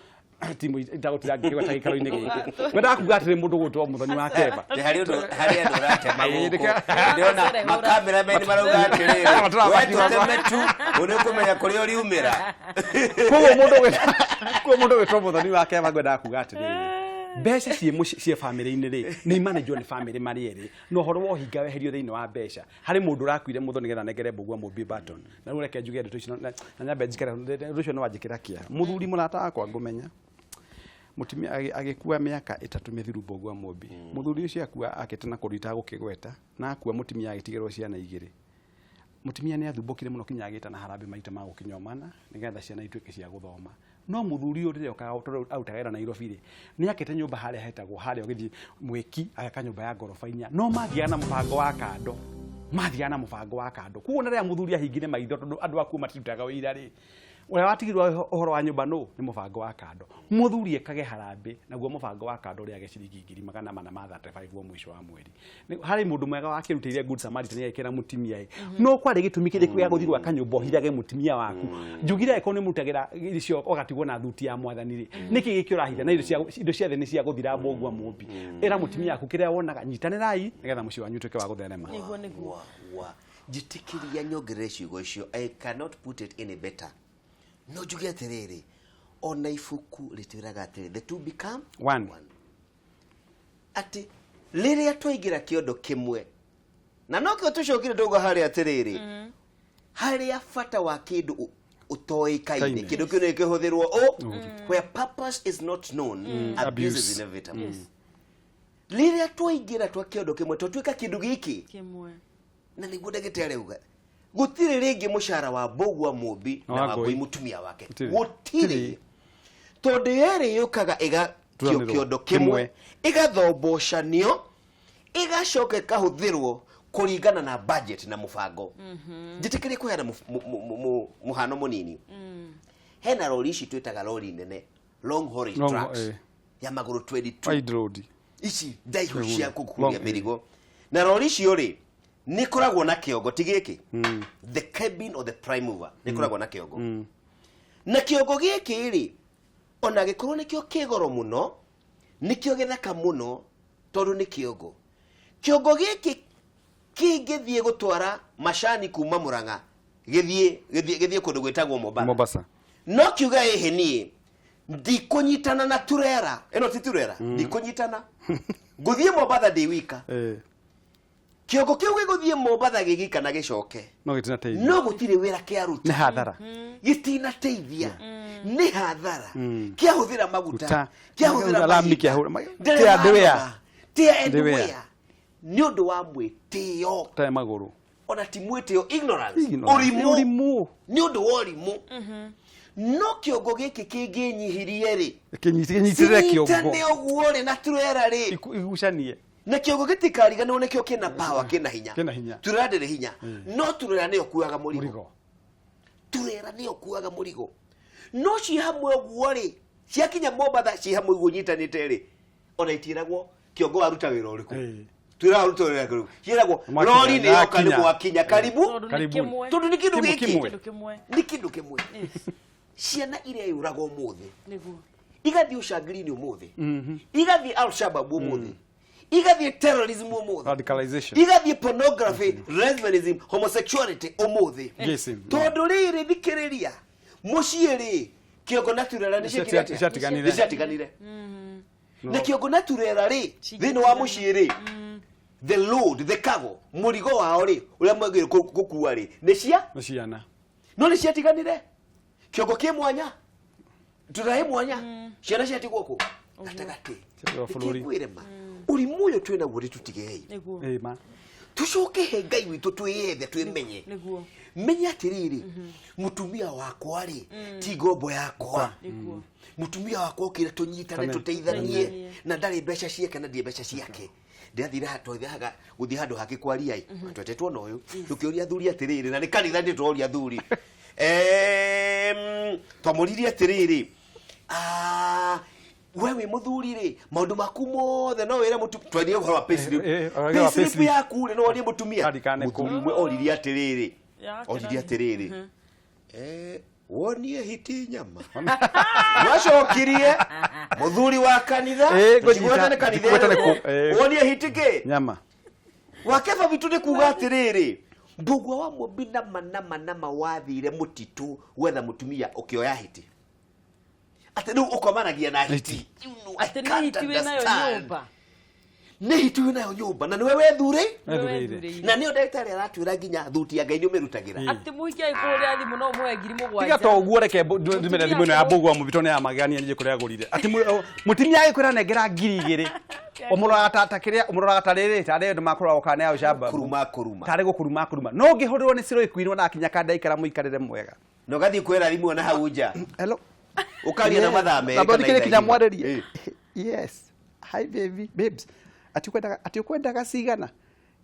timu itagũtira ngĩgweta gĩikaro-inĩ gĩkĩ. Ngwendaga kuga atĩrĩ, mũndũ ũgwĩtwo Mũthoni wa Kemba, Nĩ harĩ ũndũ harĩ andũ ũratema gũkũ. Ndĩrona makameramen marauga atĩrĩrĩ, we tũteme tu ũnĩ ũkũmenya kũrĩa ũriumĩra. Koguo mũndũ ũgwĩtwo Mũthoni wa Kemba, ngwendaga kuga atĩrĩrĩ, mbeca ciĩ mũciĩ ciĩ bamĩrĩ-inĩ rĩ, nĩ imanenjwo nĩ bamĩrĩ marĩ erĩ, na ũhoro wa ũhinga weherio thĩinĩ wa mbeca. Harĩ mũndũ ũrakuire mũthoni nĩgetha nengere Mbũgua Mũmbi baton, na rĩu reke njuge ndeto icio na nyambe njikare ũndũ ũcio nĩ wanjĩkĩra kĩeha. Mũthuri mũrata wakwa ngũmenya, mũtumia agĩkua mĩaka 3 mĩthiru, Mbũgua Mũmbi. Mũthuri ũcio akua akĩte na kũndũ itagũkĩgweta, na akua mũtumia agĩtigĩrwo ciana 2. Mũtumia nĩ athumbũkire mũno kinya agĩta na harambĩ maita ma gũkinyomana nĩgetha ciana ituĩke cia gũthoma. No mũthuri ũyũ rĩrĩa okaga tondũ arutaga wĩra Nairobi rĩ, nĩ akĩte nyũmba harĩa hetagwo harĩa ũgĩthiĩ Mwĩki, agaka nyũmba ya ngoroba 4, no mathiaga na mũbango wa kando, mathiaga na mũbango wa kando. Koguo na rĩrĩa mũthuri ahingire maitho tondũ andũ akuo matirutaga wĩira rĩ, ũrĩa watigirwo ũhoro wa nyũmba nũ? Nĩ mũbango wa kando. Mũthuri ekage harambĩ, naguo mũbango wa kando ũrĩage ciringi 435,000 o mũico wa mweri. Harĩ mũndũ mwega wakĩrutĩire Good Samaritan agĩkĩra mũtumia ĩ, no kwarĩ gĩtũmi kĩrĩkũ gĩa gũthiĩ gwaka nyũmba ũhithage mũtumia waku? Njugire angĩkorwo nĩ mũrutagĩra irio ũgatigwo na thuti ya mwathani rĩ, nĩkĩ gĩkĩ ũrahitha? Na indo cia thĩ nĩ cia gũthira, Mbũgua Mũmbi. Ĩra mũtumia waku kĩrĩa wonaga, nyitanĩrai nĩgetha mũciĩ wanyu ũtuĩke wa gũtherema. Nĩguo, nĩguo. Wa njĩtĩkĩria nyongerere ciugo icio, I cannot put it any better. No njuge atĩrĩrĩ, ona ibuku rĩtwĩraga atĩrĩ, the two become one. Atĩ rĩrĩa twaingĩra kĩondo kĩmwe, na nokĩo tũcokire tauga harĩa atĩrĩrĩ, harĩa bata wa kĩndũ ũtoĩkaine, Kaine. kĩndũ kĩu nĩ kĩhũthĩrwo ũ where purpose is not known, abuse is Abuse. inevitable. Rĩrĩa twaingĩra twa kĩondo kĩmwe, twatuĩka kĩndũ gĩkĩ kĩmwe, na nĩguo ndagĩtarĩ auga gũtirĩ rĩngĩ mũcara wa Mbũgua Mũmbi na Wa wa Ngũi. Ngũi mũtumia wake, Gũtirĩ. gũtirĩ, tondũ yerĩ yũkaga ĩgakio Turanĩrwo. kĩondo kĩmwe, ĩgathombocanio, ĩgacoka ĩkahũthĩrwo kũringana na budget na mũbango. Njĩtĩkĩrie kũheana mũhano mũnini. Hena rori ici twĩtaga rori nene, long haulage Long trucks, ya magũrũ 22, Wide road. Ici ndaihu Nĩguo. cia gũkuria Long, mĩrigo. Na rori icio rĩ, nĩ ikoragwo na kĩongo ti gĩkĩ, the cabin or the prime mover, nĩ ikoragwo na kĩongo. Na kĩongo gĩkĩ rĩ, ona gĩkorwo nĩkĩo kĩgoro mũno, nĩkĩo gĩthaka mũno, tondũ nĩ kĩongo. Kĩongo gĩkĩ kĩngĩthiĩ gũtwara macani kuma Mũrang'a gĩthiĩ kũndũ gwĩtagwo Mombasa, Mombasa. No kiuga ĩhĩ, niĩ ndikũnyitana na turera ĩno, ti turera, ndikũnyitana, ngũthiĩ Mombatha ndĩ wika. Kĩongo kĩu gĩgũthiĩ Mombatha gĩgika na gĩcoke, No gĩtinateithia. No gũtirĩ wĩra kĩaruta. Nĩ hathara. Gĩtinateithia, nĩ hathara. Kĩahũthĩra maguta, Guta. kĩahũthĩra Lami, mahinda. kĩahũthĩra Ndereba tia ndwĩa. anoga. Tia Ndwĩa. ndwĩa nĩ ũndũ wa mwĩtĩo. Te magũrũ. Ona ti mwĩtĩo, ignorance. Ignorance. Ũrimũ. Ũrimũ. Nĩ ũndũ wa ũrimũ. No kĩongo gĩkĩ kĩngĩnyihirie rĩ, Kĩnyitĩrĩre kĩongo. cinyitane ũguo rĩ na turera rĩ, Igucanie. Na kĩongo gĩtikariganĩrwo nĩkĩo kĩna power, kĩna hinya. Kĩna hinya. Turera ndĩrĩ hinya, no turera nĩyo kuaga mũrigo. Mũrigo. Turera nĩyo kuaga mũrigo. No ciĩ hamwe ũguo rĩ, ciakinya Mombatha ciĩ hamwe ũguo nyitanĩte rĩ, ona itiĩragwo kĩongo waruta wĩra ũrĩkũ, twĩra waruta wĩra ũrĩkũ, ciĩragwo Mwakinya, rori nĩ yoka, nĩ yakinya. mwakinya, karibu. Tondũ nĩ Karibuni. kĩmwe. Tondũ nĩ kĩndũ Kĩmwe, gĩkĩ kĩmwe. Kĩndũ kĩmwe. Nĩ kĩndũ kĩmwe. Ciana iria yũraga ũmũthĩ, igathiĩ ũcangiri-inĩ ũmũthĩ, igathiĩ Al-Shabaab ũmũthĩ, igathiĩ terrorism ũmũthĩ, Radicalization. Igathiĩ pornography, lesbianism, homosexuality ũmũthĩ. Gayism. Tondũ rĩrĩ, thikĩrĩria, mũciĩ rĩ, kĩongo na turera nĩ ciekire atĩa? Nĩciatiganire. Nĩ ciatiganire. Na kĩongo na turera rĩ, thĩinĩ wa mũciĩ rĩ, the load, the cargo, mũrigo wao rĩ, ũrĩa mwagĩrĩirwo gũkua rĩ, nĩ cia Nĩ ciana. No nĩ ciatiganire. Kĩongo kĩ mwanya, turera ĩ mwanya, ciana ciatigwo kũ gatagatĩ. Ciatigwo bũrũri. Ngwĩre ma, ũrimũ ũyũ twĩnaguo nĩ tũtigei. Nĩguo. Ma. Tũcoke he Ngai witũ, twĩyethe, twĩmenye. Menya atĩrĩrĩ, mũtumia wakwa rĩ ti ngombo yakwa. Mũtumia wakwa okire tũnyitane, tũteithanie, na ndarĩ mbeca ciake na ndirĩ mbeca ciake. Ndĩrathire twathiaga gũthiĩ handũ hangĩ kwaria ĩ, twetetwo na ũyũ, tũkĩũria athuri atĩrĩrĩ, na nĩ kanitha ndĩ tũroria athuri. Twamũririe atĩrĩrĩ, we wĩ mũthuri rĩ, maũndũ maku mothe no wĩre mũtumia. Twarie ũhoro wa payslip. Payslip yaku rĩ, no worie mũtumia. Mũthuri ũmwe oririe atĩrĩrĩ, oririe atĩrĩrĩ, wonie hiti nyama. Wacokirie mũthuri wa kanitha, tũcigwete nĩ kanitha ĩrĩkũ, wonie hiti kĩ nyama. Wakeba witũ nĩ kuga atĩrĩrĩ, Mbũgua wa Mũmbi nama nama nama wathire mũtitũ gwetha mũtumia ũkĩoya hiti, atĩ rĩu ũkomanagia na hiti. You know, I Atĩ nĩ can't hiti wĩ nayo understand. nyũmba. Nĩ hiti wĩ nayo nyũmba na nĩwe wethure, na nĩyo ndagĩtarĩ aratwĩra nginya thuti ya Ngai nĩ ũmĩrutagĩra. Atĩ mũhiki angĩkorwo ũrĩa thimũ no ũmũhe 7,000. Tiga to ũguo, reke ndumĩre thimũ ĩno ya Mbũgua Mũmbi tondũ nĩ ya magegania niĩ kũrĩa agũrire. Atĩ mũtumia agĩkwĩra nengera 2,000, ũmũroraga ta kĩrĩa ũmũroraga ta rĩrĩ tarĩ andũ makũrora kana ya ũcamba. Kũruma kũruma. Tarĩ gũkũruma kũruma. No ũngĩhũrĩrwo nĩ Ciro ĩkuinwo na akinya kanda ikara mũikarĩre mwega. Na ũgathiĩ kwĩra thimũ na hau nja. Hello. Ũkaria na mathaa merĩ kana thikĩrĩrie kinya mwarĩrie. Yes. Hi baby, babes. Ati ukwendaga, ati ukwendaga cigana?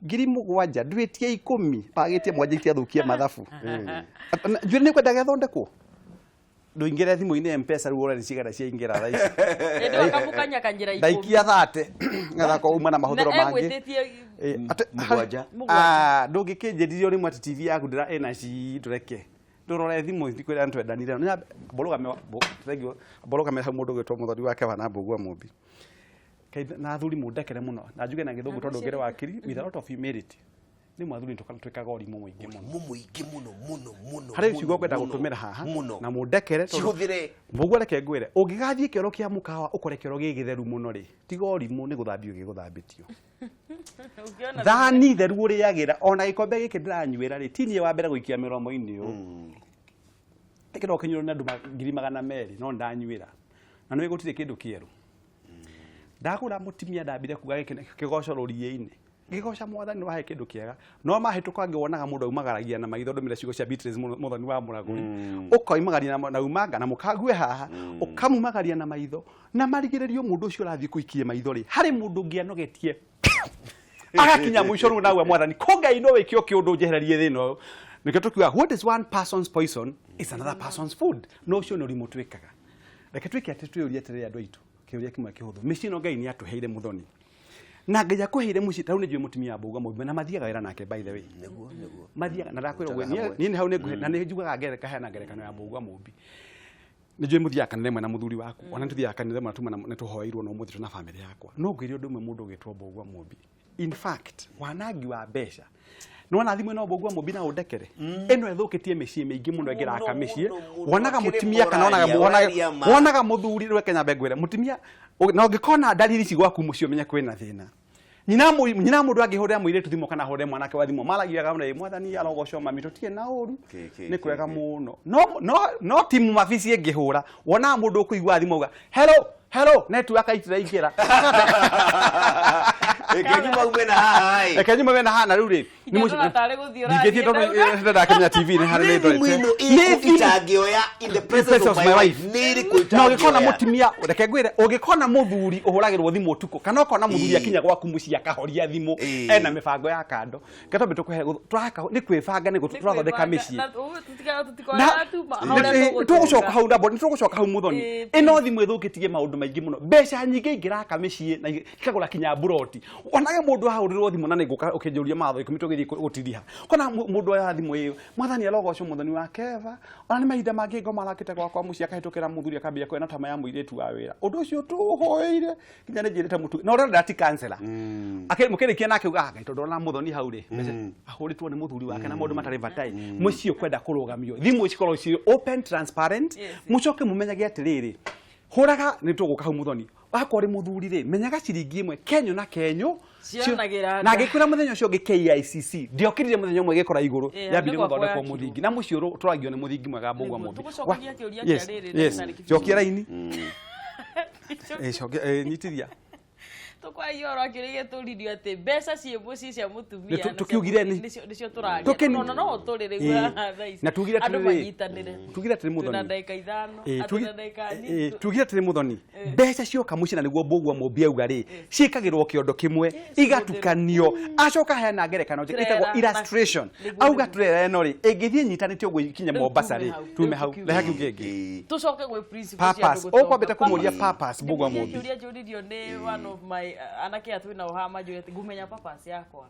7,000, ndwĩtie 10, wagĩtie 7 itiathũkie mathabu. Njuĩrĩ nĩ ũkwendaga ĩthondekwo? Ndũingĩre thimũ-inĩ M-Pesa rĩu wone nĩ cigana ciaingĩra thaa ici. Hĩndĩ ĩyo kamũkanyakanyĩra 10. Ndaikia 30, ngetha korwo uma na mahũthĩro Na mangĩ. egwĩtĩtie 7. 7. Ndũngĩkĩnjĩrire rĩmwe atĩ TV yaku ndĩra ĩna ci ndũreke. Ndũrore thimũ ndikwĩra nĩtwendanire. Nĩ mbũrũgame, thengiũ, mbũrũgame hau mũndũ ũgwĩtwo mũthoni wake wa na Mbũgua Mũmbi. Kai na athuri mũndekere mũno, na njuge na gĩthũngũ tondũ ngĩrĩ wakiri, with a lot of humility. Nĩ mwathuri twĩkaga ũrimũ mũingĩ mũno. Ũrimũ mũingĩ mũno, mũno, mũno, Harĩ ciugo mũno, ngwenda mũno, gũtũmĩra haha, mũno. na mũndekere tondũ Cihũthĩre. Mbũgua reke ngwĩre, ũngĩgathiĩ kĩoro kĩa mũkawa ũkore kĩoro gĩ gĩtheru mũno rĩ, tiga ũrimũ nĩ gũthambio gĩgũthambĩtio. Ũngĩona Thani theru ũrĩagĩra, ona gĩkombe gĩkĩ ndĩranyuĩra rĩ, ti niĩ wa mbere gũikia mĩromo-inĩ ũũ. Gĩkĩ no kĩnyuĩrwo nĩ andũ 200,000, no ndanyuĩra. Na nĩũĩ gũtirĩ kĩndũ kĩerũ. Ndagũra mũtumia ndambire kuga gĩkĩ nĩ kĩgoco rũriĩ-inĩ. Ngĩgoca mwathani nĩ wahe kĩndũ kĩega. No mahĩtũka ngĩwonaga mũndũ aumagaragia na maitho, ndũmĩre ciugo cia Beatrice mũthoni wa mũragũri. Ũkoimagaria na umanga na mũkague haha, ũkamumagaria na maitho, na marigĩrĩrio mũndũ ũcio ũrathiĩ kũikia maitho rĩ, harĩ mũndũ ũngĩ anogetie agakinya mũico rĩu nawe mwathani, ko Ngai no wĩke o kĩũndũ njehererie thĩna ũyũ. Nĩkĩo tũkiuga what is one person's poison is another person's food. No ũcio nĩ ũrimũ twĩkaga. Reke twĩke atĩ twĩyũrie atĩrĩrĩ andũ aitũ, kĩũria kĩmwe kĩhũthũ. Mĩciĩ ĩno Ngai nĩ atũheire mũthoni. Na Ngai akũheire mũciĩ, ta rĩu nĩ njũĩ mũtumia wa Mbũgua Mũmbi, na mathiaga wĩra nake by the way. Nĩguo, nĩguo. Mathiaga, na ndakwĩra ũguo, Rutaga hamwe. niĩ nĩ hau nĩ nguhe, na nĩ njugaga ngereka, heana ngerekano ya Mbũgua Mũmbi. Nĩ njũĩ mũthiaga kanitha ĩmwe na mũthuri waku, ona nĩ tũthiaga kanitha ĩmwe na tuma nĩ tũhoeirwo na ũmũthĩ twĩna bamĩrĩ yakwa. No ngwĩre ũndũ ũmwe mũndũ ũgĩtwo Mbũgua Mũmbi. In fact, wanangi wa mbeca. Nĩ wona thimũ ĩno Mbũgua Mũmbi na ũndekere? Ĩno ĩthũkĩtie mĩciĩ mĩingĩ mũno ĩngĩraka Mũno, mĩciĩ. mũno, mũno. Wonaga Akĩrĩ mũtumia kana mũraria, ũraria ma. wonaga mũthuri, reke nyambe ngwĩre, mũtumia, na ũngĩkona ndariri ici gwaku mũciĩ ũmenye kwĩna thĩna. Nyina mũndũ angĩhũrĩra mũirĩtu thimũ kana ahũrĩre mwanake wa thimũ, maragia na mwathani arogocwo mami, tũtirĩ na ũru, nĩ kwega mũno. No timu mabici ĩngĩhũra, wonaga mũndũ ũkũigua thimũ auga, hello, hello, network itiraingĩra. Reke nyuma ume na haha, ĩ. Reke nyuma ume na haha, na rĩu rĩ, nĩ Nĩ mũciĩ- ndona tarĩ gũthiĩ Ndingĩthiĩ ũrathiĩ tondũ ndauga. ndakĩmenya TV nĩ harĩ Nĩ nĩ thimũ ĩno ndorete. Nĩ ĩrĩkũ thimũ. itangĩoya in the presence of my wife? Nĩ ĩrĩkũ Na ũngĩkona itangĩoya? mũtumia, reke ngwĩre, ũngĩkona mũthuri ũhũragĩrwo thimũ ũtukũ, kana ũkona mũthuri Ĩĩ. akinya gwaku mũciĩ akahoria thimũ, Ĩĩ. ena mĩbango ya kando. Reke twambe tũkũhe, tũraka, nĩ kwĩbanga, nĩ tũrathondeka mĩciĩ. Na tũtikoe Na- na tuma, hau ũrĩa nĩ tũgũtũnga. tũgũcoka hau ndambo, nĩ tũgũcoka hau mũthoni. Ĩĩ, Ĩno thimũ ĩthũkĩtie maũndũ maingĩ mũno. Mbeca nyingĩ ingĩraka mĩciĩ na ikagũra kinya mburoti. Onage mũndũ ahũrĩrwo thimũ na nĩngũka ũkĩnjũria matho 10 tũgĩthiĩ gũtiriha. Kona mũndũ oya thimũ ĩyo, mwathani arogocwo mũthoni wa Keva. Ona nĩ mahinda mangĩ ngoma arakĩte gwakwa mũciĩ akahĩtũkĩra mũthuri akambia kuona tama ya mũirĩtu wa wĩra. Ũndũ ũcio tũhoeire nginya nĩ njĩrĩte mũtu. Na ũrĩa ndati kansela. Mũkĩrĩkia nake uga, Ngai tondũ ona mũthoni hau rĩ, ahũrĩtwo nĩ mũthuri wake na maũndũ matarĩ batai. Mũciĩ ũkwenda kũrũgamio. Thimũ cikorwo ciĩ open, transparent. Mũcoke mũmenyage atĩrĩrĩ, hũraga nĩ tũgũka hau mũthoni. Wakorwo ũrĩ mũthuri rĩ, menyaga ciringi ĩmwe kenyũ na kenyũ. Cionagĩra Na nda. ngĩkwĩra mũthenya ũcio ũngĩ KICC, ndiokĩrire mũthenya ũmwe gĩkora igũrũ, yambire nĩ gwakwa gũthondekwo yakirwo. mũthingi. Na mũciĩ ũtũragio nĩ mũthingi mwega Mbũgua Nĩguo. Mũmbi. Tũgũcokagia kĩũria kĩa rĩrĩ, Yes. ndagĩtarĩ Kĩbini. Cokia raini. Cokia, nyitithia. Tũkwaragia ũhoro wa kĩũria gĩtũririo atĩ mbeca ciĩ mũciĩ cia mũtumia Nĩ tũkiugire nĩcio tũraria. Tondũ no tũrĩ rĩu thaa ici. Na tugire Andũ atĩrĩrĩ, manyitanĩre. Tugire atĩrĩ Twĩna Muthoni. ndagĩka ithano, atĩ na ndagĩka nini. Tugire atĩrĩ Muthoni, mbeca cioka mũciĩ na nĩguo Mbũgua Mũmbi auga rĩ, ciĩkagĩrwo kĩondo kĩmwe, igatukanio, acoka aheana ngerekano njega ĩtagwo illustration. Auga turera ĩno rĩ, ĩngĩthiĩ ĩnyitanĩte ũguo ikinye Rĩu Mombasa tume rĩ, hau, tume rĩu hau, tukiuge. reha kiu kĩngĩ. Tũcoke gwĩ principle cia Purpose. andũ gũtonga. Ũkwambĩte kũmũria Purpose. purpose, Mbũgua Nĩ Mũmbi. kĩũria njũririo nĩ one of my anake aya twĩ nao haha manjũria atĩ ngũmenya purpose yakwa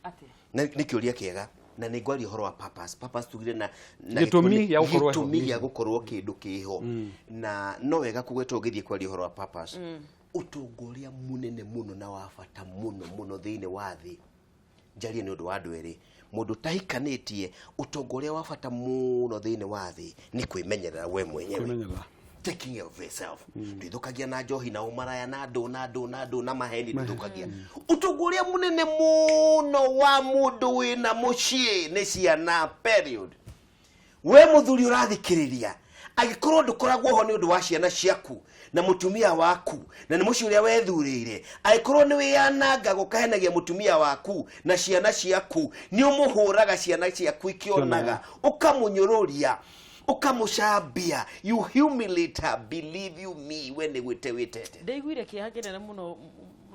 atĩa. Na nĩ kĩũria kĩega na nĩ ngwaria ũhoro wa purpose. Purpose tugire na Gĩtũmi gĩa gũkorwo ho. Gĩtũmi gĩa gũkorwo kĩndũ kĩho. Na no wega kũgweta ũngĩthiĩ kwaria ũhoro wa purpose. Ũtonga ũrĩa mũnene mũno na wa bata mũno mũno thĩinĩ wa thĩ, njarie nĩ ũndũ wa andũ erĩ, mũndũ ũtahikanĩtie, ũtonga ũrĩa wa bata mũno thĩinĩ wa thĩ nĩ kwĩmenyerera we mwenyewe. Kwĩmenyerera. Taking care of yourself. Ndwĩthũkagia na njohi na ũmaraya na ndũ na ndũ na ndũ na maheni, ndwĩthũkagia. Ũtonga ũrĩa mũnene mũno wa mũndũ wĩna mũciĩ nĩ ciana, period. We mũthuri ũrathikĩrĩria, angĩkorwo ndũkoragwo ho nĩ ũndũ wa ciana ciaku na mũtumia waku na nĩ mũciĩ ũrĩa wethurĩire, angĩkorwo nĩ wĩyanangaga ũkahenagia mũtumia waku na ciana ciaku, nĩ ũmũhũraga ciana ciaku ikĩonaga, ũkamũnyũrũria, ũkamũcambia, you humiliate her, believe you me, we nĩ gwĩte wĩtete. Ndaiguire kĩeha kĩnene mũno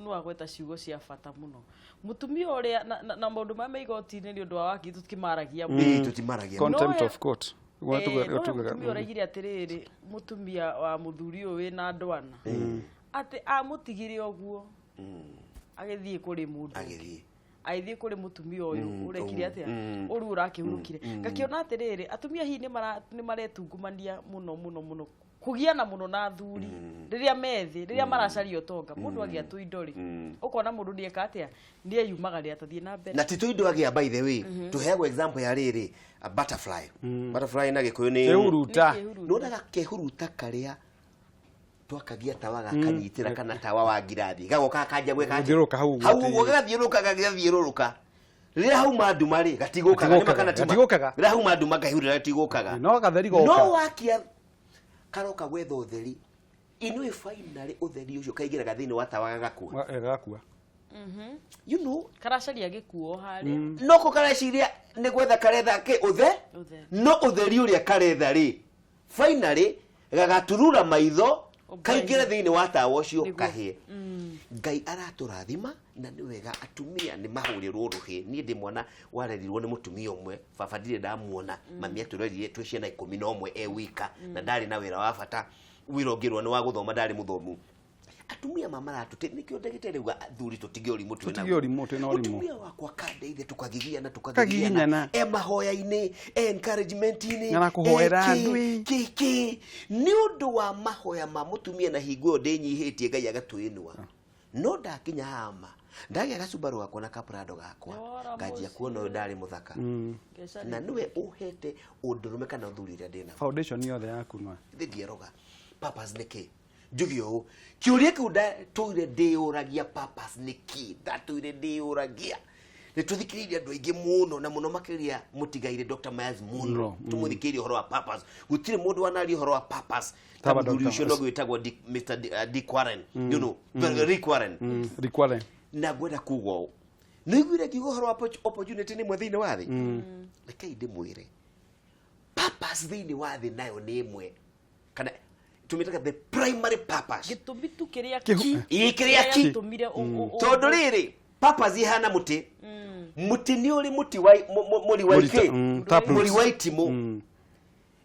nĩ wagweta ciugo cia bata mũno, mũtumia ũrĩa na maũndũ marĩa me igoti-inĩ nĩ ũndũ wa waki tũtikĩmaragia mũno. Ĩĩ, tũtimaragia. Contempt of court. No mũtumia ũraigire atĩrĩrĩ, mũtumia wa mũthuri ũyũ wĩna ndwana, atĩ amũtigire ũguo agĩthiĩ kũrĩ mũndũ ũngĩ. Agĩthiĩ. Agĩthiĩ kũrĩ mũtumia ũyũ ũrekire atĩa, ũrĩu ũrakĩhurũkire. Ngakĩona atĩrĩrĩ, atumia hihi nĩ maretungumania mũno mũno mũno, kũgiana mũno na athuri rĩrĩa methĩ, rĩrĩa maracaria ũtonga. Mũndũ agĩa tũindo rĩ, ũkona mũndũ nĩeka atĩa, nĩeyumagaria atathiĩ na mbere. Na ti tũindo agĩa, by the way, tũheagwo example ya rĩrĩ, a butterfly. Butterfly na Gĩkũyũ nĩ Kĩhuruta. Nĩ kĩhuruta. Nĩwonaga kĩhuruta karĩa twakagia tawa gakanyitĩra kana tawa wa ngirathi gagoka gakanjia gwĩka atĩa? Gũthiũrũrũka hau ũguo. Hau ũguo gagathiũrũrũka, gagathiũrũrũka. Rĩrĩa hauma nduma rĩ, gatigũkaga. Nĩma kana tima? Gatigũkaga. Rĩrĩa hauma nduma kahurira gatigũkaga. No gatheri goka. No wakia karoka gwetha ũtheri, inuĩ finally ũtheri ũcio kaingĩraga thĩinĩ wa tawa gagakua. Gagakua. You know, Karacaria gĩkuo harĩa. No ko kareciria nĩ gwetha karetha kĩ ũthe. Ũtheri. No ũtheri ũrĩa karetha rĩ, finally gagaturura maitho kaingĩre thĩinĩ wa tawa ũcio kahĩe. Ngai aratũrathima na nĩ wega atumia nĩ mahũrĩrwo rũhĩ. Niĩ ndĩ mwana warerirwo nĩ mũtumia ũmwe, baba ndirĩ ndamuona, mami atũrerire twĩ ciana 11 e wika, na ndarĩ na wĩra wa bata, wĩra ũngĩrwo nĩ wa gũthoma, ndarĩ mũthomu. Atumia ma maratũte nĩkĩo ndagĩtarĩ auga athuri tũtige ũrimũ twĩ Tũtige ũrimũ, twĩna ũrimũ. Mũtumia wakwa kandeithia, tũkagigiana, Tũkagiginyana. tũkagigiana e mahoya-inĩ, e encouragement-inĩ, Na kũhoera e kĩ, andũ, ĩ. kĩ kĩ nĩ ũndũ wa mahoya ma mũtumia na hingo ĩyo ndĩnyihĩtie, Ngai agatwĩnua. No ndakinya hama ndagĩa gacumbarũ gakwa na kaprado gakwa, Nĩwora nganjia mũciĩ. kuona ũyũ ndarĩ mũthaka na nĩwe ũhete ũndũrũme kana ũthuri ũrĩa ndĩnaguo. Foundation yothe yaku no. Thĩ ndieroga purpose nĩ kĩ. Njuge ũũ, kĩũria kĩu ndatũire ndĩyũragia, purpose nĩ kĩ, ndatũire ndĩyũragia. Nĩ tũthikĩrĩirie andũ aingĩ mũno na mũno makĩria mũtigaire Dr. Myers mũno. No. Tũmũthikĩrĩrie ũhoro wa purpose. Gũtirĩ mũndũ wanaria ũhoro wa purpose ta Taba mũthuri Dr. ũcio no gwĩtagwo Mr. Dick Warren, you know, Rick Warren. Rick Warren. Na ngwenda kuga ũũ, nĩ iguire ngiuga ũhoro wa opportunity nĩ ĩmwe thĩinĩ wa thĩ. Rekei ndĩmwĩre, purpose thĩinĩ wa thĩ nayo nĩ ĩmwe, kana tũmĩtaga the primary purpose. Gĩtũmi tu kĩrĩa ki Ĩ, kĩrĩa ki. gĩatũmire Tondũ rĩrĩ, purpose ihana mũtĩ. Mũtĩ nĩ ũrĩ mũtĩ wa mũri wa Mũri ta- ikĩ taproots. Mũri wa itimũ,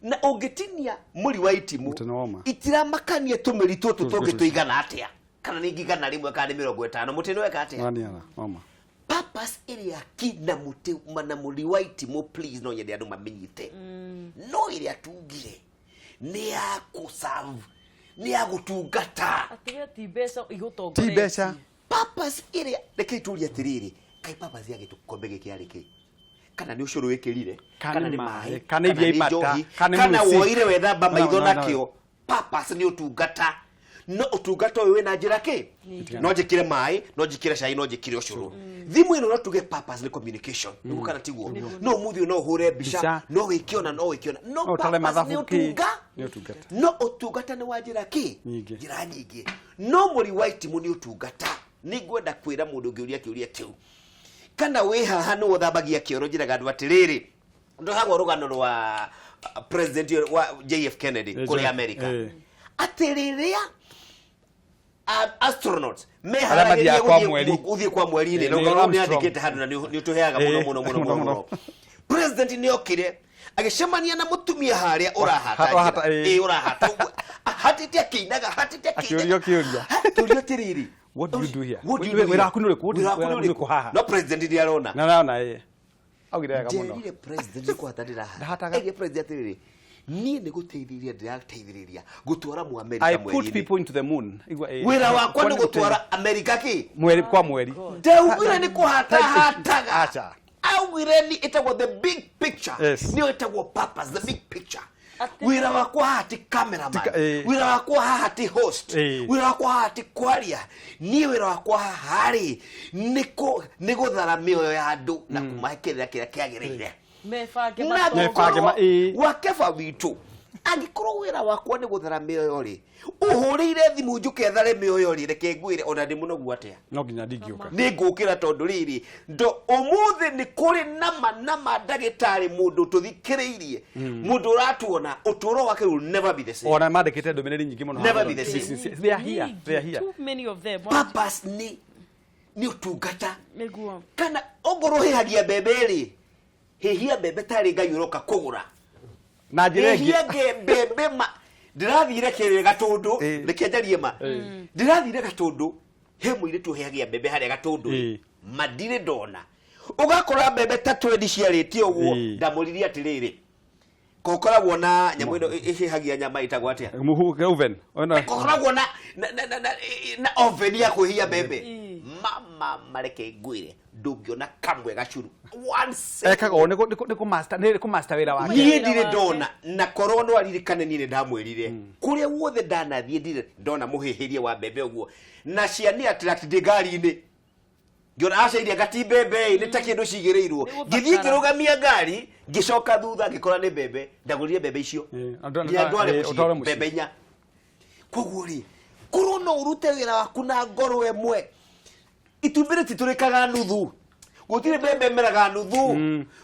na ũngĩtinia mũri wa itimũ, Mũtĩ nĩ woma. itiramakania tũmĩri tũtũ tũngĩ tũigana atĩa, kana nĩ 100 kana nĩ 50, mũtĩ nĩ weka atĩa? Waniara, woma. Purpose ĩrĩa ki na mũtĩ na mũri wa itimũ, please, no nyende andũ mamenyite, no ĩrĩa tungire nĩ ya kũserve, nĩ ya gũtungata. Atĩ we ti mbeca igũtongoretie. Ti mbeca. Purpose ĩrĩa, reke itũrie atĩrĩrĩ, kaĩ purpose ya gĩkombe gĩkĩ yarĩ kĩ? Kana nĩ ũcũrũ wĩkĩrire, Kana nĩ nĩ maĩ, maĩ, kana iria nĩ imata, njohi, kana nĩ kana mũciĩ. woire wethamba maitho nakĩo. Purpose nĩ ũtungata, no ũtungata ũyũ wĩna njĩra kĩ? No njĩkĩre maĩ, no njĩkĩre cai, no njĩkĩre ũcũrũ. Thimũ ĩno no tuge purpose nĩ communication, nĩguo kana tiguo? No ũmũthĩ ũyũ no ũhũre mbica, Mbica. no wĩke ona, no wĩke ona, no No ũtare purpose nĩ mathabu kĩ. ũtunga. Nĩ ũtungata. No ũtungata nĩ wa njĩra kĩ? Nyingĩ. Njĩra nyingĩ, no mũri wa itimũ nĩ ũtungata. Nĩ ngwenda kwĩra mũndũ ũngĩũria kĩũria kĩu, kana wĩ haha nĩ ũthambagia kĩoro, njĩraga andũ atĩrĩrĩ, ndohagwo rũgano rwa president wa JF Kennedy kũrĩa America, atĩ rĩrĩa astronauts meharagĩria gũthiĩ kwa mweri-inĩ, no nĩ andĩkĩte handũ na nĩ ũtũheaga mũno mũno mũno mũno mũno. President nĩ okire agĩcemania na mũtumia harĩa ũrahata, ĩ ũrahata ũguo, ahatĩte akĩinaga, hatĩte akĩinaga, akĩũrio kĩũria, kĩũrio atĩrĩrĩ, what do you do here? Wĩra waku nĩ ũrĩkũ? Wĩra waku nĩ ũrĩkũ haha? No president nĩ arona. Na arona, ĩ augire wega mũno. Njerire president nĩ kũhata ndĩrahata. Erire president atĩrĩrĩ, niĩ nĩ gũteithĩrĩria ndĩrateithĩrĩria gũtwara mu America mweri-inĩ. I put people into the moon. Wĩra wakwa nĩ gũtwara America kĩ? Mweri kwa mweri. Ndaugire nĩ kũhata hataga. Acha. Augire ni ĩtagwo the big picture. Nĩyo ĩtagwo purpose, the big picture. Wĩra wakwa haha ti cameraman, wĩra wakwa haha ti host, wĩra wakwa haha ti kwaria, niĩ wĩra wakwa haha rĩ nĩ gũthara mĩoyo ya andũ na kũmahe kĩrĩra kĩrĩa kĩagĩrĩire. Na wakeba witũ, angĩkorwo wĩra wakwa nĩ gũthara mĩoyo rĩ, ũhũrĩire thimũ njũke thare mĩoyo rĩ, reke ngwĩre ona ndĩ mũnogu atĩa, no nginya ndingĩũka, nĩ ngũkĩra tondũ rĩrĩ ndo ũmũthĩ nĩ kũrĩ nama ndagĩtarĩ mũndũ tũthikĩrĩirie, mũndũ ũratuona ũtũũro wake will never be the same. Ona mandĩkĩte ndũmĩrĩri nyingĩ mũno. Never be the same. They are here, they are here. Too many of them. Purpose nĩ ũtungata. Nĩguo. Kana ongorwo hĩhagia mbembe rĩ, hĩhia mbembe tarĩ Ngai ũroka kũgũra. Na njĩra ĩngĩ. Hĩhia mbembe ma ndĩrathire kĩrĩ Gatũndũ, reke njarie ma. Ndĩrathire Gatũndũ, he mũirĩtu ũheagia mbembe harĩa Gatũndũ, ma ndirĩ ndona. Ũgakora mbembe ta 20 ciarĩtie ũguo, ndamũririe atĩrĩrĩ, kokoragwo na nyamũ ĩno ĩhĩhagia nyama ĩtagwo atĩa? Oven. Kokoragwo na oven ya kũhĩhia mbembe. Mama mareke ngwĩre, ndũngĩona kamwe gacuru. One second. Ekaga ũũ nĩ kũmaster wĩra wake. Niĩ ndirĩ ndona, na korwo no aririkane niĩ nĩ ndamwĩrire. Kũrĩa guothe ndanathiĩ ndirĩ ndona mũhĩhĩrie wa mbembe ũguo. Na cia nĩ attract ndĩ ngari-inĩ. Ngĩona aca iria ngati mbembe nĩ ta kĩndũ cigĩrĩirwo. Ngĩthiĩ ngĩrũgamia ngari, ngĩcoka thutha ngĩkora nĩ mbembe. Ndagũrire mbembe icio. Nginya ndware mũciĩ mbembe inya. Koguo rĩ, korwo no ũrute wĩra waku na ngoro ĩmwe, itumbĩ rĩtitũrĩkaga nuthu, gũtirĩ mbembe ĩmeraga nuthu,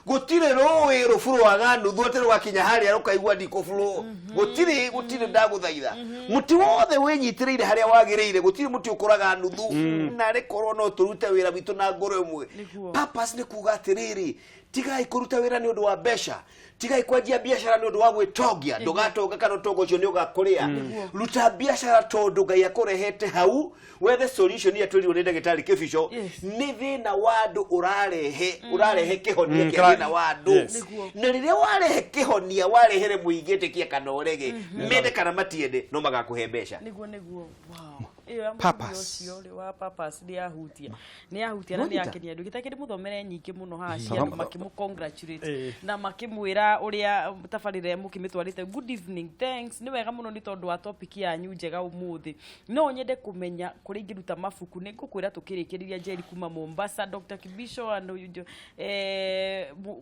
gũtirĩ rũĩ rũburũaga nuthu atĩ rũgakinya harĩa rũkaigua ndikũburũ, gũtirĩ gũtirĩ ndagũthaitha. Mũtĩ wothe wĩnyitĩrĩire harĩa wagĩrĩire, gũtirĩ mũtĩ ũkũraga nuthu. Na rĩkorwo no tũrute wĩra witũ na ngoro ĩmwe. Purpose nĩ kuga atĩrĩrĩ, tigai kũruta wĩra nĩ ũndũ wa mbeca, tigai kwanjia biacara nĩ ũndũ wa gwĩtongia, ndũgatonga kana ũtonga ũcio nĩ ũgakũrĩa. Ruta biacara tondũ Ngai akũrehete hau, wethe solution ya twĩrirwo nĩ ndagĩtarĩ Kĩbico, nĩ thĩna wa andũ ũrarehe, ũrarehe kĩhonia kĩa thĩna wa andũ. Na rĩrĩa warehe kĩhonia, warehere mũingĩ ĩtĩkia kana ũrege, mende kana matiende, no magakũhe mbeca. Nĩguo nĩguo. Wow. Ĩyo ya mũthuri ũcio rĩ wa purpose nĩ yahutia. Nĩ yahutia na nĩ yakenia andũ. Gĩtakĩrĩ mũthomere nyingĩ mũno haha cia andũ makĩmũ congratulate na makĩmwĩra ũrĩa tabarĩra mũkĩmĩtwarĩte. Good evening, thanks. Nĩ wega mũno nĩ tondũ wa topic yanyu njega ũmũthĩ. No nyende kũmenya kũrĩa ingĩruta mabuku. Nĩ ngũkwĩra tũkĩrĩkĩrĩria Njeri kuma Mombasa, Dr. Kibisho and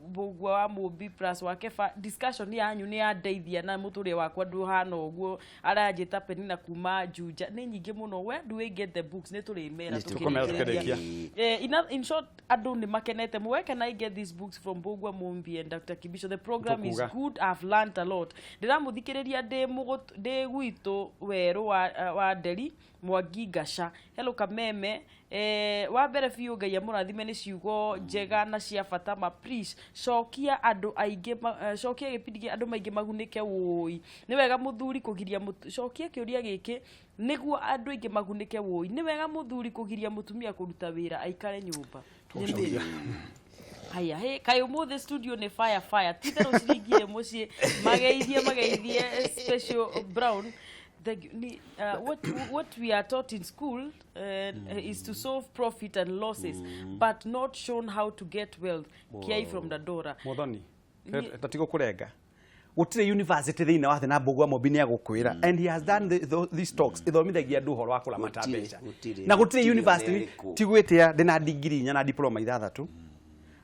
Mbũgua wa Mũmbi plus wa Kefa. Discussion yanyu nĩ yandeithia na mũtũrĩre wakwa ndũhana ũguo. Aranjĩta Penina kuma Juja. Nĩ nyingĩ mũno. Where do we get the books? Nĩ tũrĩmera tũkĩrĩkĩrĩria. In short, andũ nĩ makenete. Where can I get these books from Mbũgua Mũmbi and Dr. Kibisho? The program is good. I've learned a lot. Ndĩramũthikĩrĩria ndĩ gwitũ werũ wa Nderi Mwangi Ngaca. Hello Kameme. Wa mbere biũ Ngai amũrathime nĩ ciugo njega na cia bata ma. Please cokia andũ aingĩ, cokia gĩbindi gĩa andũ maingĩ magunĩke wũi. Nĩ wega mũthuri kũgiria, cokia kĩũria gĩkĩ nĩguo andũ aingĩ magunĩke wũi. Nĩ wega mũthuri kũgiria mũtumia kũruta wĩra aikare nyũmba. Haya, hey, kaĩ ũmũthĩ studio nĩ fire fire. Ti therũ ciringire mũciĩ. Mageithie mageithie special Brown. Thank you. What we are taught in school is to solve profit and losses, but not shown how to get wealth. Kiai from Dandora. Muthoni, tatigo kurenga. Gũtirĩ university thĩinĩ wa thĩ na Mbũgua Mũmbi nĩ agũkwĩra. And he has done these talks. Ithomithagia andũ ũhoro wa kũramata mbeca. Na gũtirĩ university ti gwĩtia ndĩna degree inya na diploma ithathatũ.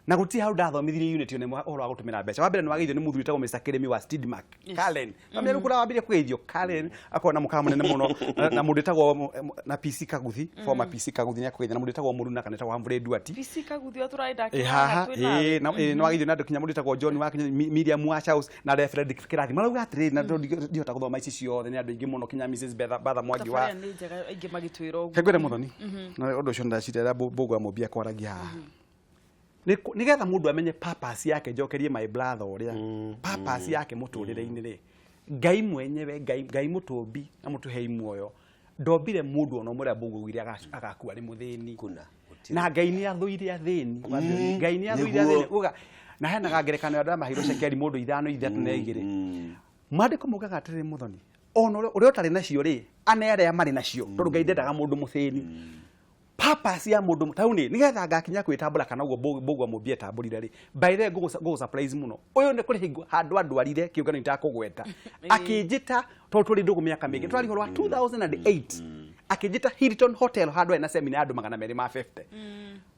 Na gũtirĩ hau ndathomithirie unit ona ĩmwe ũhoro wa gũtũmĩra mbeca. Wa mbere nĩ wageithio nĩ mũthuri wĩtagwo Mr. Kĩrĩmi wa Stidmark. Karen. Kamenya rĩu kũrĩa wambirie kũgeithio Karen akorwo na mũkawa mũnene mũno na mũndũ wĩtagwo na PC Kaguthi, former PC Kaguthi nĩ akũgeithia na mũndũ wĩtagwo Mũruna kana wĩtagwo Humphrey Duati. PC Kaguthi ũrĩa tũrarĩ Ĩ haha ĩ na ĩ, nĩ wageithio na andũ kinya mũndũ wĩtagwo John wa kinya Miriam wa Charles na Reverend Kĩrathi marauga atĩrĩrĩ na ndihota gũthoma ici ciothe nĩ andũ aingĩ mũno kinya Mrs. Betha Batha Mwangi wa Tabarĩra nĩ njega aingĩ magĩtwĩra ũguo. Kengwĩre Muthoni na ũndũ ũcio ndacirera Mbũgua Mũmbi akwaragia haha nĩgetha mũndũ amenye purpose yake njokerie my brother ũrĩa purpose yake mũtũrĩre-inĩ rĩ Ngai mwenyewe Ngai Ngai mũtũmbi na mũtũhei muoyo ndombire mũndũ ona ũmwe ũrĩa Mbũgua augire agakua arĩ mũthĩni. Kuna, gũtirĩ. Na Ngai nĩ athũire athĩni. Ngai nĩ athũire Nĩguo. athĩni. Uga na heanaga ngerekano ya andũ arĩa maheirwo cekeri mũndũ ithano ithatũ na igĩrĩ. Maandĩko maugaga atĩrĩrĩ Muthoni, ona ũrĩa ũtarĩ nacio rĩ, ane arĩa marĩ nacio, tondũ Ngai ndendaga mũndũ mũthĩni. Purpose ya mũndũ tau nĩ nĩgetha ngakinya kwĩtambũra kana ũguo Mbũgua Mũmbi etambũrire rĩ, by the way ngũgũ surprise mũno. Ũyũ nĩ kũrĩ hingo handũ andwarire kĩũngano itakũgweta. Akĩnjĩta tondũ tũrĩ ndũgũ mĩaka mĩingĩ, tũraria ũhoro wa 2008. Akĩnjĩta Hilton Hotel handũ harĩ na seminar ya andũ magana merĩ ma 50.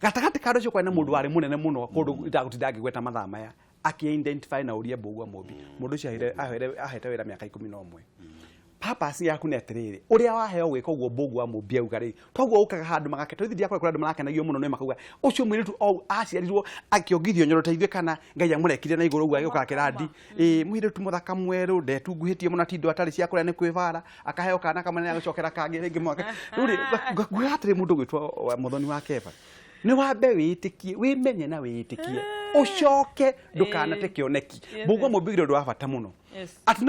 Gatagatĩ ka andũ acio kwarĩ na mũndũ warĩ mũnene mũno kũndũ itagũtinda ngĩgweta mathaa maya. Akĩ-identify na ũria Mbũgua Mũmbi. Mũndũ ũcio ahete wĩra mĩaka 11. Purpose yaku nĩ atĩrĩrĩ, ũrĩa waheo gwĩka ũguo Mbũgua Mũmbi auga rĩ, toguo ũkaga handũ magake, tondũ ithuĩ ndiakora kũrĩ andũ marakenagio mũno nĩ makauga, ũcio mũirĩtu o aciarirwo akĩongithio nyoro ta ithuĩ kana Ngai amũrekire na igũrũ ũguo agĩũka akĩrandi. Ĩ, mũirĩtu mũthaka mwerũ, ndetunguhĩtie mũno ati indo atarĩ cia kũrĩa nĩ kwĩbara, akaheo kana kamwe nĩ agũcokera kangĩ rĩngĩ mwaka. Rĩu rĩ, nguga atĩrĩ mũndũ ũgwĩtwo Mũthoni wa Keba, nĩ wambe wĩtĩkie, wĩmenye na wĩtĩkie, ũcoke ndũkanate kĩoneki. Mbũgua Mũmbi augire ũndũ wa bata mũno. Atĩ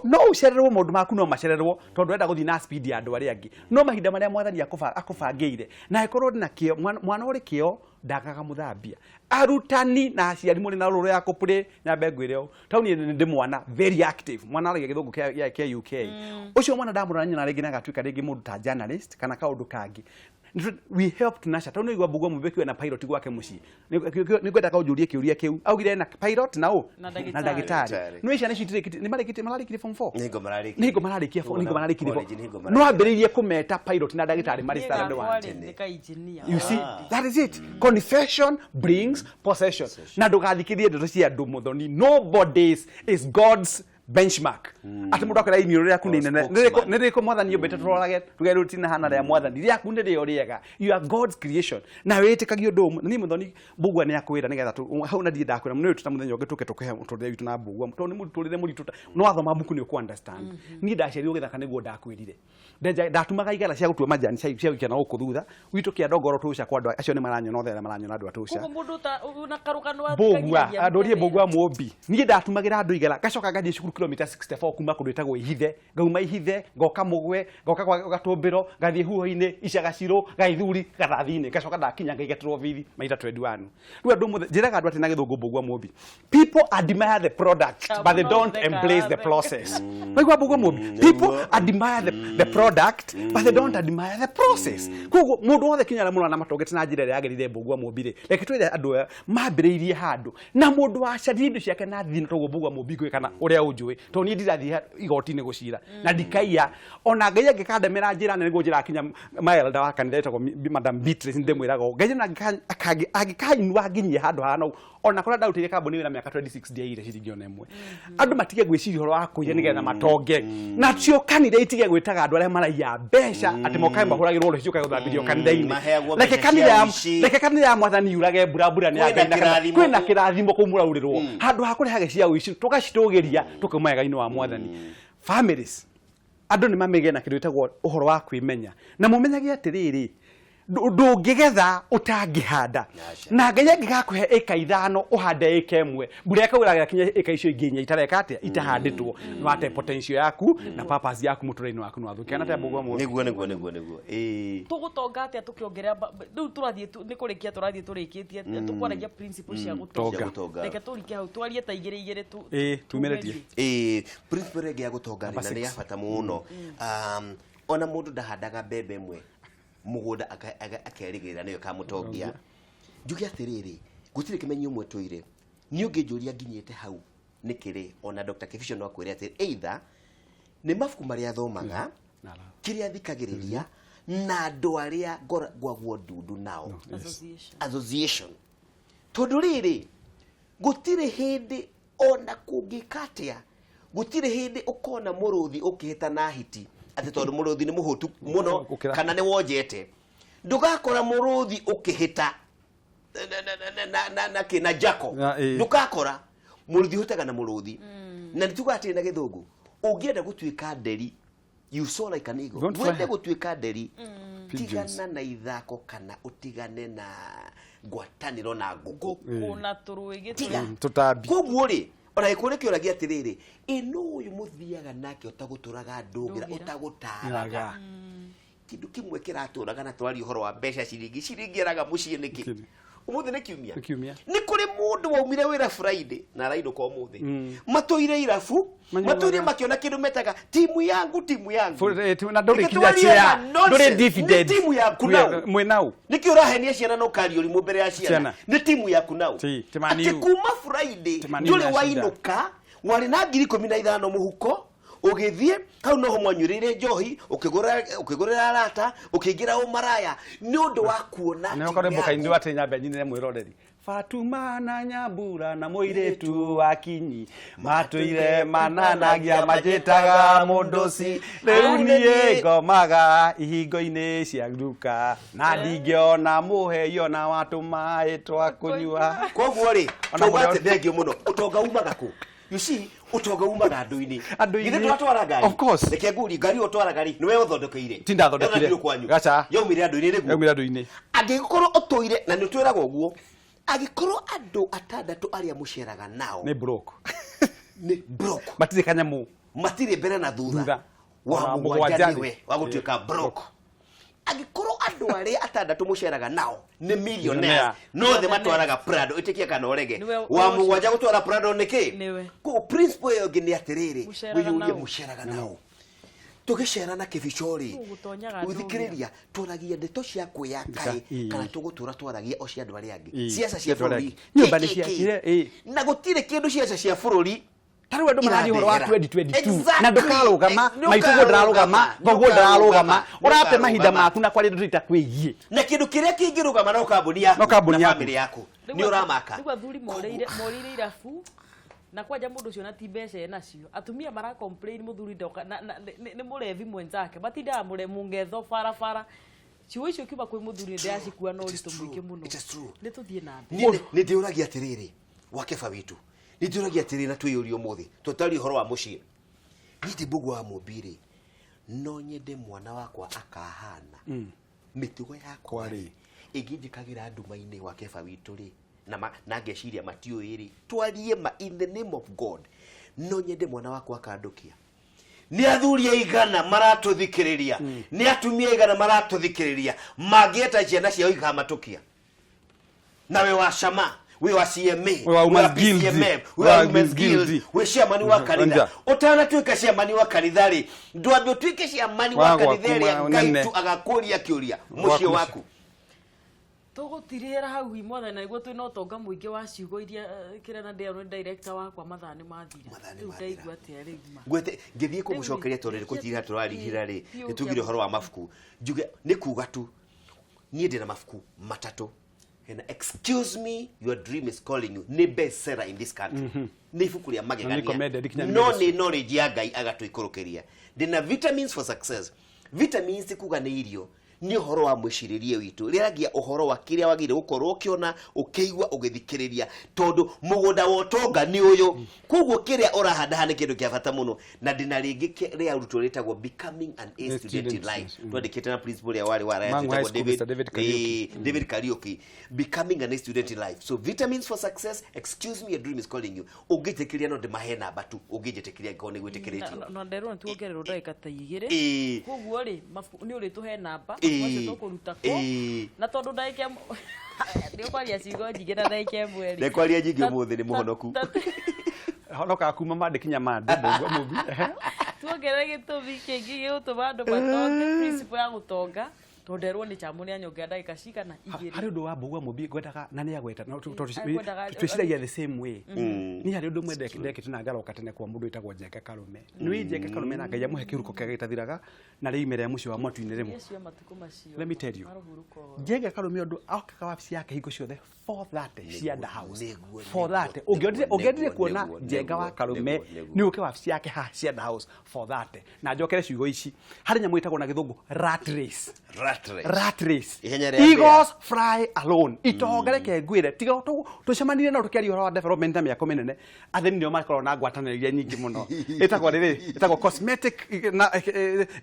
no ũcererwo maũndũ maku no macererwo tondũ ũrenda gũthiĩ na speed ya andũ arĩa angĩ. No mahinda marĩa mwathani akũbangĩire, na angĩkorwo ndĩ na kĩo, mwana ũrĩ kĩo ndagaga mũthambia. Arutani na aciari mũrĩ na rũrũ ya kũpurĩ, nyambe ngwĩre ũũ. Tondũ niĩ nĩ ndĩ mwana very active, mwana aragia gĩthũngũ kĩa UK. Ũcio mwana ndamũrora nyona rĩngĩ nĩ agatuĩka rĩngĩ mũndũ ta journalist kana kaũndũ kangĩ. We help to nurture. Tondũ nĩigua Mbũgua Mũmbi akiuga na pilot gwake mũciĩ. Nĩngwenda kaũnjũrie kĩũria kĩu. Augire ena pilot na ũ? Na ndagĩtarĩ. Na ndagĩtarĩ. Nĩ ciana icio itirĩkĩtie, nĩ marĩkĩtie, mararĩkirie form 4? Nĩ hingo mararĩkirie. Nĩ hingo mararĩkia form, nĩ hingo mararĩkirie form. College, nĩ hingo No mararĩkirie. ambĩrĩirie kũmeta pilot na ndagĩtarĩ marĩ standard 1. Nĩ ka engineer. You see, that is it. Confession brings possession. Na ndũgathikĩrĩrie ndeto cia andũ Mũthoni. Nobody is God's benchmark. Atĩ mũndũ akwĩra iniũrũ rĩaku nĩ inene. Spokesman. Nĩ rĩrĩkũ mwathani ombĩte tũrorage tuge rĩu tinahana rĩa mwathani. Rĩaku nĩ rĩo rĩega. You are God's creation. Na wĩtĩkagie ũndũ ũmwe. Na niĩ Mũthoni Mbũgua nĩ akwĩra nĩgetha hau na ndirĩ ndakwĩra, nĩ ũyũ ta mũthenya ũngĩ tũke tũkũhe mũtũrĩre witũ na Mbũgua. Tondũ nĩ mũtũrĩre mũritũ ta, no wathoma mbuku nĩ ũkũ understand. Niĩ ndaciarirwo gĩthaka nĩguo ndakwĩrire. Ndatumaga igara cia gũtua majani cia gũikia na gũkũ thutha. Gwitũ kĩa Ndongoro tũca kwa andũ acio nĩ maranyona othe arĩa maranyona andũ a tũca. Koguo mũndũ ta una karũgano Mbũgua, athikagĩrĩria andũ mũthenya. Mbũgua Mũmbi. Niĩ ndatumagĩra andũ igara, ngacoka ngathiĩ cukuru kilomita 64 kuma kũndũ ĩtagwo Ihithe, ngauma Ihithe, ngoka Mũgwe, ngoka kwa Gatũmbĩro, ngathiĩ Huho-inĩ, Icagacirũ, Gaithuri, Gathathi-inĩ, ngacoka ndakinya ngaigatĩrwo bithi maita 21. Rĩu andũ mũthĩ, njĩraga andũ atĩ na gĩthũngũ Mbũgua Mũmbi. People admire the product, but they don't embrace the process. Waigua Mbũgua Mũmbi? People admire the product, but they don't admire the process. Koguo mũndũ wothe kinya arĩa mũrona matongete na njĩra ĩrĩa yagĩrĩire Mbũgua Mũmbi rĩ, reke twĩre andũ aya mambĩrĩirie handũ. Na mũndũ wacaririe indo ciake na thini toguo Mbũgua Mũmbi ngũĩ kana ũrĩa ũnjũĩ, tondũ niĩ ndirathiĩ igoti-inĩ gũcira. Na ndikaiya. Ona Ngai angĩkandemera njĩra nene nĩguo njĩrakinya maelda wa kanitha ĩtagwo Madam Beatrice ndĩmwĩraga ũũ. Ngai ona angĩkainua nginyie handũ hahana ũguo. Ona kũrĩa ndarutĩire kambuni wĩra mĩaka 26 ndiaiyire ciringi ona ĩmwe. Andũ matige gwĩciria ũhoro wa kũiya nĩgetha matonge. Nacio kanitha itige gwĩtaga andũ arĩa maraiya mbeca atĩ mokae mahũragĩrwo rũhĩ ciũkae gũthambĩrio kanitha-inĩ. Maheagwo Reke mbeca kanitha cia ya ũici. reke kanitha ya mwathani yurage mbura, mbura nĩ ya Kwĩna Ngai na kana kĩrathimo kwĩna kũu. kĩrathimo kũu mũraurĩrwo. Handũ ha kũrehage cia ũici tũgacitũgĩria tũkauma wega-inĩ wa mwathani. Families, andũ nĩ mamĩgĩe na kĩndũ gĩtagwo ũhoro wa kwĩmenya. Na mũmenyage atĩrĩrĩ, ndũngĩgetha ũtangĩhanda. Na Ngai angĩgakũhe ĩka ithano ũhande ĩka ĩmwe, mbura ĩkaura ĩgakinya ĩka icio ingĩ inya itareka atĩa, itahandĩtwo. Nĩ wate potential yaku na purpose yaku mũtũrĩre-inĩ waku nĩ wathũkia. Kana atĩa Mbũgua Mũmbi? Nĩguo, nĩguo, nĩguo, nĩguo. Ĩĩ. Tũgũtonga atĩa tũkĩongerera rĩu tũrathiĩ nĩ kũrĩkia tũrathiĩ tũrĩkĩtie, tũkwaragia principle cia gũtonga. Cia gũtonga. Reke tũrike hau, twarie ta igĩrĩ igĩrĩ Ĩĩ, tumĩrĩtie. tumĩrie. Ĩĩ, principle ĩngĩ ya gũtonga rĩ, Number na nĩ ya six. bata mũno. Ona mũndũ ndahandaga mbembe ĩmwe mũgũnda akerĩgĩrĩra nĩyo ĩkamũtongia. Njuge atĩrĩrĩ, gũtirĩ kĩmenyi ũmwe tũire. Niĩ ũngĩnjũria nginyĩte hau nĩkĩ rĩ, ona Dr. Kibicho no akwĩre atĩ either nĩ mabuku marĩa athomaga, kĩrĩa athikagĩrĩria, na andũ arĩa ngwagwo ndundu nao. Association. Association. Tondũ rĩrĩ, gũtirĩ hĩndĩ ona kũngĩka atĩa, gũtirĩ hĩndĩ ũkona mũrũthi ũkĩhĩta na hiti atĩ tondũ mũrũthi nĩ mũhũtu mũno Gũkĩra. kana nĩ wonjete. Ndũgakora mũrũthi ũkĩhĩta na kĩ na jako. Na, ĩĩ. Ndũgakora mũrũthi ũhĩtaga na mũrũthi. Na nĩ tugaga atĩrĩ na gĩthũngũ, ũngĩenda gũtuĩka nderi, you soar like an eagle. Don't fly Wende high. gũtuĩka nderi, Pigeons. tigana na ithako kana ũtigane na ngwatanĩro na ngũkũ. Ngũkũ na tũrũĩ Tiga. gĩtũmi. Tũtambi. Koguo rĩ, ona gĩkũyũ nĩkĩũragia atĩrĩrĩ, ĩ nũ ũyũ mũthiaga nake ũtagũtũraga ndũngĩra, Ndũngĩra. ũtagũtaraga? Kĩndũ kĩmwe kĩratũraga na twaria ũhoro wa mbeca ciringi, ciringi araga mũciĩ nĩkĩ? Nĩkĩ? Ũmũthĩ nĩ kiumia. Nĩ kiumia. Nĩ kũrĩ mũndũ waumire wĩra Friday na arainũka ũmũthĩ. Matũire irabu, Manyuaga. matũire makĩona kĩndũ metaga timu yangu, timu yangu. Na ndũrĩ Reke kinya twarie share, na ndũrĩ nonsense. dividend. Nĩ timu yaku nau. Mwĩ nau. Nĩkĩ ũrahenia ciana na ũkaria ũrimũ mbere ya ciana? Ciana. Nĩ timu yaku nau. Ti, ti Man Atĩ U. kuma Friday Ti Man U ndũrĩ nĩ acinda. wainũka, warĩ na ngiri ikũmi na ithano mũhuko, ũgĩthiĩ hau noho mwanyuĩrĩire njohi, ũkĩgũrĩra arata, ũkĩingĩra ũmaraya nĩ ũndũ wa kuona Nĩ timu ũkorwo yaku. mũkainĩ atĩ nyambe nyinĩre mwĩroreri. Fatuma na Nyambura na mũirĩtu wa Kinyi matũire mananagia manjĩtaga mũndũci, rĩu niĩ ngomaga ihingo-inĩ cia nduka na ndingĩona mũhei ona wa tũmaĩ twa kũnyua. Koguo rĩ, Ona tuga mũrĩa- atĩ thengio mũno, ũtonga umaga kũ? You see, ũtonga umaga andũ-inĩ. Andũ-inĩ. Githĩ ndũratwara ngari? Of course. Reke ngũrie, ngari ĩyo ũtwaraga rĩ, nĩwe ũthondekeire? Ti ndathondekire. Yathondekirwo kwanyu? Gaca. Yaumire andũ-inĩ nĩguo? Yaumire andũ-inĩ. Angĩkorwo ũtũire, na nĩ ũtwĩraga ũguo, angĩkorwo andũ atandatũ arĩa mũceraga nao Nĩ broke. nĩ broke. Matirĩ kanyamũ. Matirĩ mbere na thutha. Thutha. Wa Ona mũgwanja mũgwanja nĩwe wa gũtuĩka Ĩĩ. broke. Angĩkorwo andũ arĩa atandatũ mũceraga nao nĩ millionaires, Millionaire. no othe matwaraga Prado, ĩtĩkia kana ũrege. Nĩwe Wa ũcio. mũgwanja gũtwara Prado nĩkĩ? Nĩwe. Koguo principle ĩyo ĩngĩ nĩ atĩrĩrĩ, Mũceraga wĩyũrie nao. mũceraga nao. Tũgĩcera na kĩbico rĩ, Tũgũtonyaga ũthikĩrĩria, twaragia ndeto cia kwĩyaka ĩ, Ĩĩ. kana tũgũtũra twaragia o cia andũ arĩa angĩ. Ĩĩ. Ciaca cia Cia andũ arĩa bũrũri. angĩ. Nyũmba nĩ Kĩ, cia- kĩ, kĩ. ĩĩ, ĩĩ. Na gũtirĩ kĩndũ ciaca cia bũrũri Ta rĩu andũ mararia ũhoro wa Irathegera. 2022 Exactly. na ndũkarũgama, Nĩ maitũguo ndararũgama, ũkarũgama, thoguo ndararũgama, nĩ ũrate mahinda ũkarũgama. maku na kwaria ndeto itakwĩgiĩ. Na kĩndũ kĩrĩa kĩngĩrũgama no kambuni yaku No kambuni na yaku. family yaku. Nĩ ũramaka. Rĩu athuri morĩire irabu na kwanja mũndũ ũcio na ti mbeca enacio. Atumia mara complain mũthuri ndoka na nĩ mũrevi mwenzake, matindaga mũngetho barabara. Ciugo icio kiuma kwĩ mũthuri nĩ ndĩracikua na It is ũritũ mũingĩ true. mũno. It is true. Nĩ tũthiĩ na mbere. Niĩ nĩ ndĩũragia atĩrĩrĩ, wakeba witũ, nĩ ndĩũragia atĩrĩrĩ na twĩyũrie ũmũthĩ, tũtarie ũhoro wa mũciĩ. Niĩ ndĩ Mbũgua wa Mũmbi rĩ, no nyende mwana wakwa akahana mĩtugo yakwa rĩ, ĩngĩnjĩkagĩra nduma-inĩ wa keba witũ rĩ, na ngeciria matiũĩ rĩ, twarie ma in the name of God, no nyende mwana wakwa akandũkia. Nĩ athuri aigana maratũthikĩrĩria, nĩ atumia aigana maratũthikĩrĩria, mangĩeta ciana ciao ikamatũkia. Na we wa Chama, we wa CMA, We wa we wa Women's Guild. PCMM, we We wa wa Women's Women's Guild, Guild. we chairman wa kanitha. Nja. Ũtanatuĩka chairman wa kanitha rĩ, ndwambe ũtuĩke chairman wa Wa gwaku kanitha ĩrĩa ma- Ngai nene. tu agakũria kĩũria Gwaku mũciĩ mũciĩ. waku. Tũgũtirĩra hau mwathani, na nĩguo twĩna ũtonga mũingĩ wa ciugo iria kĩrĩa na ndĩarwo nĩ director wakwa, mathaa nĩ mathira. Mathaa nĩ Rĩu mathira. ndaigua atĩa rĩu ma? Ngwete ngĩthiĩ kũmũcokeria tondũ nĩ kũtirĩra tũrarihĩra rĩ, nĩ tugire ũhoro wa mabuku. Njuge nĩ kuga tu niĩ ndĩna mabuku matatũ. Hena Excuse Me, Your Dream is Calling You, nĩ bestseller in this country. Nĩ ibuku rĩa Na nĩ magegania. recommended kinya nĩ No medicine. nĩ knowledge ya Ngai agatũikũrũkĩria. Ndĩna Vitamins for Success. Vitamins ti kuga nĩ irio, nĩ ũhoro wa mwĩcirĩrie witũ. Rĩaragia ũhoro wa kĩrĩa wagĩrĩire gũkorwo ũkĩona, ũkĩigua, ũgĩthikĩrĩria, tondũ mũgũnda wa ũtonga nĩ ũyũ. Koguo kĩrĩa ũrahanda haha nĩ kĩndũ kĩa bata mũno. Na ndĩna rĩngĩ rĩa arutwo rĩtagwo Becoming an A A Student in Student, Life. yes. Twandĩkĩte na principal ũrĩa warĩ wa Alliance Mangu High wĩtagwo School, David, Mr. David Kariuki. David Kariuki. Becoming an A Student in Life. So Vitamins for Success, Excuse Me, Your Dream is Calling You. Ũngĩnjĩtĩkĩria no ndĩmahe namba tu, ũngĩnjĩtĩkĩria angĩkorwo nĩ gwĩtĩkĩrĩtio. Na nderwo nĩ tuongererwo ndagĩka ta igĩrĩ. Koguo rĩ, mabuku nĩ ũrĩtũhe namba, mabuku macio tũkũruta kũ. Na tondũ ndagĩka ĩmwe nĩ ũkwaria ciugo nyingĩ na ndagĩka ĩmwe rĩ. Ndekwaria nyingĩ ũmũthĩ, nĩ mũhonoku. Honokaga kuma mandĩ kinya mandĩ, Mbũgua Mũmbi. Tuongerere gĩtũmi kĩngĩ gĩgũtũma andũ matonge, principle ya gũtonga. Tondũ nderwo nĩ chamu nĩ anyongera ndagĩka cigana igĩrĩ. Harĩ ũndũ wa Mbugua Mũmbi ngwendaga na nĩ agweta no tondũ Ngwendaga- twĩciragia the same way. Niĩ harĩ ũndũ ũmwe ndekĩte na ngaroka tene kwa mũndũ wĩtagwo Njenga Karume. Nĩ Njenga Karume na Ngai amũhe kĩhuruko kĩega gĩtathiraga na rĩime rĩa mũciĩ wa matu-inĩ rĩmwe. Acio matukũ macio. Let me tell you. Marohurũka ũhoro. Njenga Karume ũndũ okaga wabici yake hingo ciothe 4:30 Cianda House. 4:30. Ũngĩendire kuona Njenga wa Karume nĩ ũke wabici yake haha Cianda House 4:30. Na njokere ciugo ici. Harĩ nyamũ ĩtagwo na gĩthũngũ rat race. Rat race. Rat race. Ihenya rĩa Eagles fly alone. Itonga reke ngwĩre tiga tũcemanirie no tũkĩaria ũhoro wa development na mĩako mĩnene. Atheni nĩo makoragwo na ngwatanĩro iria nyingĩ mũno. Ĩtagwo rĩrĩ, ĩtagwo cosmetic na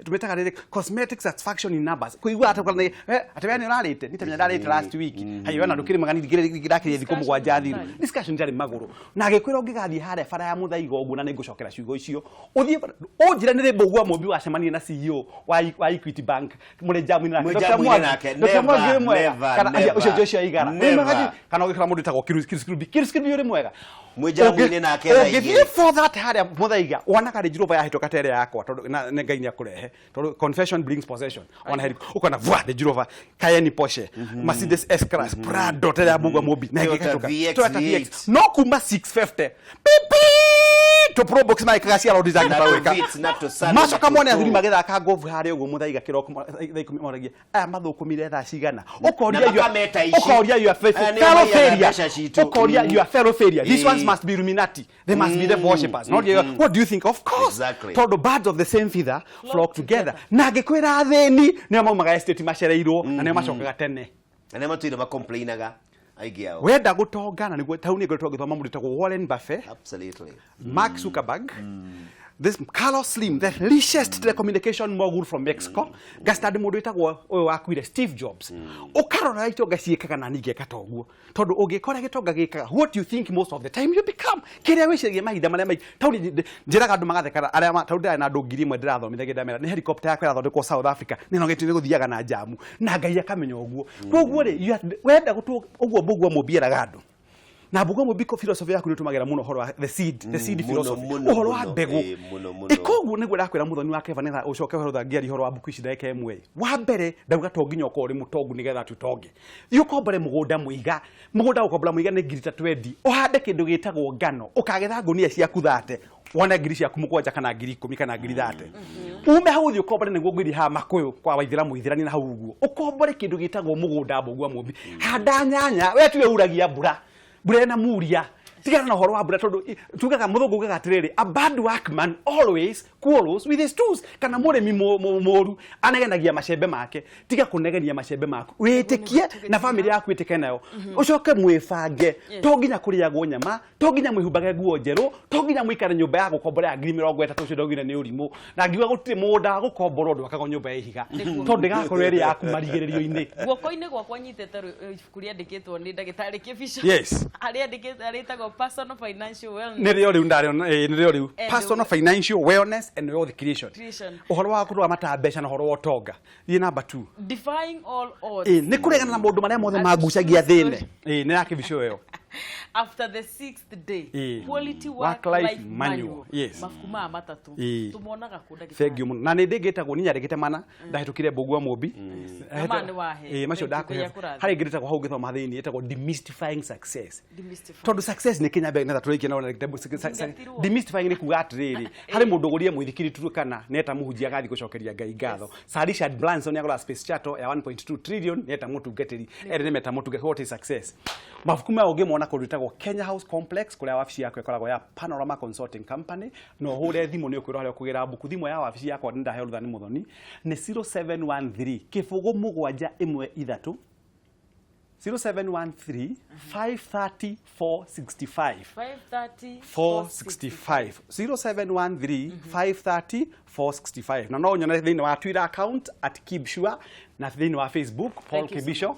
tũmĩtaga rĩrĩ cosmetic satisfaction in numbers. Kũigua atĩ atĩ we nĩ ũrarĩte, nĩ ta ndarĩte last week. Hayo wena ndũkĩrĩ magani ngĩrakĩria thikũ mũgwanja thiru. Discussion itarĩ magũrũ. Na agĩkwĩra ũngĩgathiĩ harĩa bara ya Mũthaiga ũguo na nĩngũcokera ciugo icio. Ũthiĩ ũnjĩre nĩ rĩ Mbugua Mũmbi wacemanirie na CEO wa Equity Bank mũrĩ jamu-inĩ nake. Mwĩ Dr. jamu-inĩ Mwangi. nake. Dr. Mwangi Never, ũrĩ mwega. never, Kana never. ũcio Joshua Igara. Never. Ũrĩ mwega kana ũgĩkora mũndũ wĩtagwo Kiru Kirubi. Kiru Kirubi ũrĩ mwega. Mwĩ jamu-inĩ nake thaa Ũngĩthiĩ igĩrĩ. for that harĩa Mũthaiga wonaga Range Rover yahĩtũka ta ĩrĩa yakwa tondũ na nĩ Ngai nĩakũrehe tondũ confession brings possession. Ona heri ũkona vwa Range Rover, Cayenne Porsche, Mercedes S-Class, Prado ta ĩrĩa ya Mbugua Mũmbi na ĩngĩ Toyota ĩkahĩtũka. VX Toyota V8. VX. No kuma 650 pipi to Probox maikaga cia rondi Na zangĩhota to gwĩka. Vitz, na to Sano, Macoka na to mone athuri Two. magĩthaka ngobu harĩa ũguo Mũthaiga kĩroko thaa ikũmi moragia aya mathũkũmire thaa cigana. Ũkoria Na your- makameta ici. ũkoria your Aya nĩo fellow maiyaga failure. mbeca citũ. Ũkoria your fellow failure. These ones must be Illuminati. They must be the worshippers. Not you. What do you think? Of course. Exactly. Tondũ birds of the same feather flock together. Na ngĩkwĩra athĩni nĩo maumaga estate macereirwo na nĩo macokaga tene. Na nĩ matũire macomplainaga aingĩ ao. Wenda gũtonga na nĩguo tau nĩ ngoretwo ngĩthoma mũndũ wĩtagwo Warren Buffett. Absolutely. Mark Zuckerberg, this Carlos Slim, the richest telecommunication mogul from Mexico, ngacitandi mũndũ wĩtagwo ũyũ wakuire Steve Jobs. Ũkarora itonga ciĩkaga na niĩ ngeka ta ũguo. Tondũ ũngĩkora gĩtonga gĩkaga, what you think most of the time you become. Kĩrĩa wĩciragia mahinda marĩa maingĩ. Tau niĩ njĩraga andũ magatheka arĩa tau ndĩrarĩ na andũ 1000 ndĩrathomithagia ndamera nĩ helicopter yakwa ĩrathondekwo South Africa. Nĩ nogetio nĩ gũthiaga na njamu. Na Ngai akamenya ũguo. Koguo rĩ, wenda gũtũ ũguo Mbugua Mũmbi eraga andũ. Na Mbugua Mũmbi ko philosophy yaku nĩ ũtũmagĩra mũno ũhoro wa the seed, the seed philosophy, ũhoro wa mbegũ. Ĩĩ, Koguo nĩguo ndakwĩra Mũthoni wa Keva nĩgetha ũcoke ũhoro ngĩaria ũhoro wa mbuku ici ndagĩka ĩmwe. Wa mbere ndauga to nginya ũkorwo ũrĩ mũtongu nĩgetha atĩ ũtonge. Thiĩ ũkombore mũgũnda mũiga. Mũgũnda gũkombora mũiga nĩ ngiri ta 20. Ũhande kĩndũ gĩtagwo ngano. Ũkagetha ngũnia ciaku 30. Wone ngiri ciaku mũgwanja kana ngiri ikũmi kana ngiri 30. Ume hau ũthiĩ ũkombore nĩguo ngwĩrie haha Makũyũ kwa Waithĩra mũithĩrani na hau ũguo. Ũkombore kĩndũ gĩtagwo mũgũnda Mbugua Mũmbi. Handa nyanya, we tiwe uragia mbura. Mbura ĩna muria. Tigana na ũhoro wa mbura tondũ tugaga mũthũngũ ugaga atĩrĩrĩ, a bad workman always quarrels with his tools. Kana mũrĩmi mũru anegenagia macembe make. Tiga kũnegenia macembe maku. Wĩtĩkie na famĩlĩ yaku ĩtĩke nayo. Ũcoke mwĩbange. To nginya kũrĩagwo nyama, to nginya mwĩhumbage nguo njerũ, to nginya mũikare nyũmba ya gũkombora ya ngiri mĩrongo ĩtatũ ũcio ndaugire nĩ ũrimũ. Na ngiuga gũtirĩ mũgũnda wa gũkomborwo ndwakagwo nyũmba ya ihiga. Tondũ ndĩgakorwo ĩrĩ yaku marigĩrĩrio-inĩ. Guoko-inĩ gwakwa nyitĩte ibuku rĩandĩkĩtwo nĩ ndagĩtarĩ Kĩbico. Yes. Harĩa rĩtagwo Personal Financial Wellness. Nĩrĩo rĩu ndarĩona, nĩrĩo rĩu. Personal Financial Wellness and Wealth Creation. Creation. Ũhoro wa kũrũa mbeca na ũhoro wa ũtonga. Thiĩ number 2. Defying all odds. Nĩ kũregana na maũndũ marĩa mothe magucagia thĩna. Nĩ ya Kĩbico ĩyo. After the sixth day. Quality Work Work Life Life Manual. Manual. Yes. Mabuku maya matatũ tũmonaga kũ ndagĩtarĩ? Thank you mũno. Na nĩ ndĩngĩtagwo niĩ nyandĩkĩte mana ndahĩtũkire Mbugua Mũmbi. Na maya nĩ wahe. Macio Thank you, ndakũhe. Ngai akũrathime. Harĩ ĩngĩ ĩtagwo hau ũngĩthoma thĩinĩ ĩtagwo Demystifying Success. Demystifying. Tondũ success nĩ kĩnya mbere nĩgetha tũrĩkie na Thingatirwo. demystifying nĩ kuga atĩrĩrĩ, harĩ mũndũ ũgũrire mũithikiri Turkana neta mũhunjia agathiĩ gũcokeria Ngai ngatho. Sir Richard Branson nĩagũra space shuttle ya 1.2 trillion neta mũtungatĩri. Erĩ nĩ meta mũtungatĩri. What is success? Mabuku maya ũngĩmona kũndũ gwĩtagwo Kenya House Complex kũrĩa wabici yakwa ĩkoragwo ya Panorama Consulting Company. No ũhũre thimũ nĩ ũkwĩrwo harĩa ũkũgĩra mbuku. Thimũ ya wabici yakwa nĩ ndaheo rũtha nĩ Mũthoni nĩ 0713 kĩbũgũ mũgwanja ĩmwe ithatũ 0713 530 465. 530 465. 0713 530 465. Na no nyone thĩinĩ wa Twitter account at Kibshua na thĩinĩ wa Facebook Paul Thank you so Kibisho.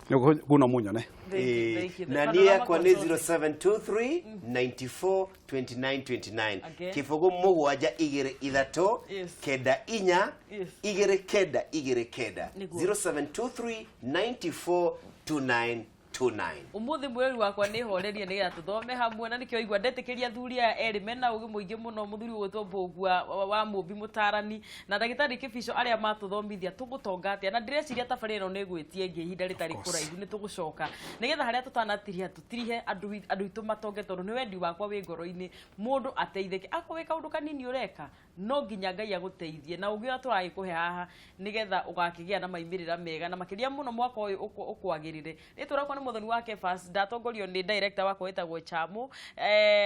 Nĩguo no munyone. Thank you, thank you. Na niĩ Panorama yakwa nĩ Consulting. 0723 94 29 29. Again. Kĩbũgũ mũgwanja igĩrĩ ithatũ Yes. kenda inya Yes. igĩrĩ kenda igĩrĩ kenda. Nĩguo. 0723 94 29 29. 29. Umuthi mwirori wakwa nĩ horerie nĩgetha tũthome hamwe, na nĩkĩo igua ndetĩkĩria athuri aya erĩ mena ũgĩ mũingĩ mũno, mũthuri ũgwĩtwo Mbũgua wa Mũmbi mũtarani na ndagĩtarĩ Kĩbico arĩa matũthomithia tũgũtonga atĩa. Na ndĩreciria tabarĩra ĩno nĩ ĩgwĩtie ĩngĩ ihinda rĩtarĩ kũraihu, nĩ tũgũcoka nĩgetha harĩa tũtanatiriha tũtirihe andũ aitũ matonge, tondũ nĩ wendi wakwa wĩ ngoro-inĩ mũndũ ateithĩke. Akorwo wĩ kaũndũ kanini ũreka, no nginya Ngai agũteithie na ũgĩ ũrĩa tũragĩkũhe haha nĩgetha ũgakĩgĩa na maimĩrĩra mega, na makĩria mũno mwaka ũyũ ũkwagĩrĩre. Rĩtwa rĩakwa nĩ Mũthoni wa Kefas, ndatongorio nĩ director wakwa wĩtagwo Chamo,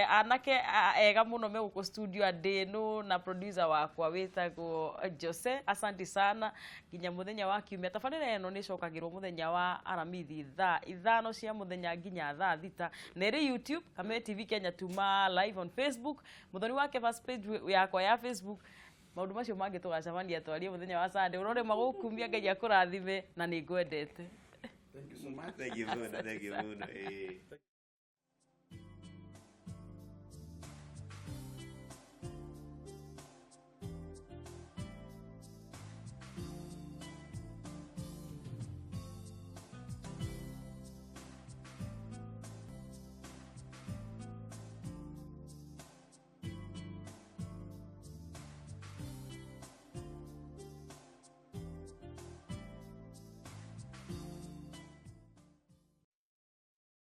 anake ega mũno me gũkũ studio Andĩnũ, na producer wakwa wĩtagwo Jose. Asante sana nginya mũthenya wa kiumia. Tabarĩra ĩno nĩ ĩcokagĩrwo mũthenya wa Aramithi thaa 5 cia mũthenya nginya thaa 6, na ĩrĩ YouTube Kameme TV Kenya, tuma live on Facebook Mũthoni wa Kefas page yakwa ya Facebook. Maũndũ macio mangĩ tũgacemania twarie mũthenya wa Sunday. Ũrore magũkumia, Ngai akũrathime na nĩ ngwendete. Thank you so much. Thank you mũno, thank you mũno.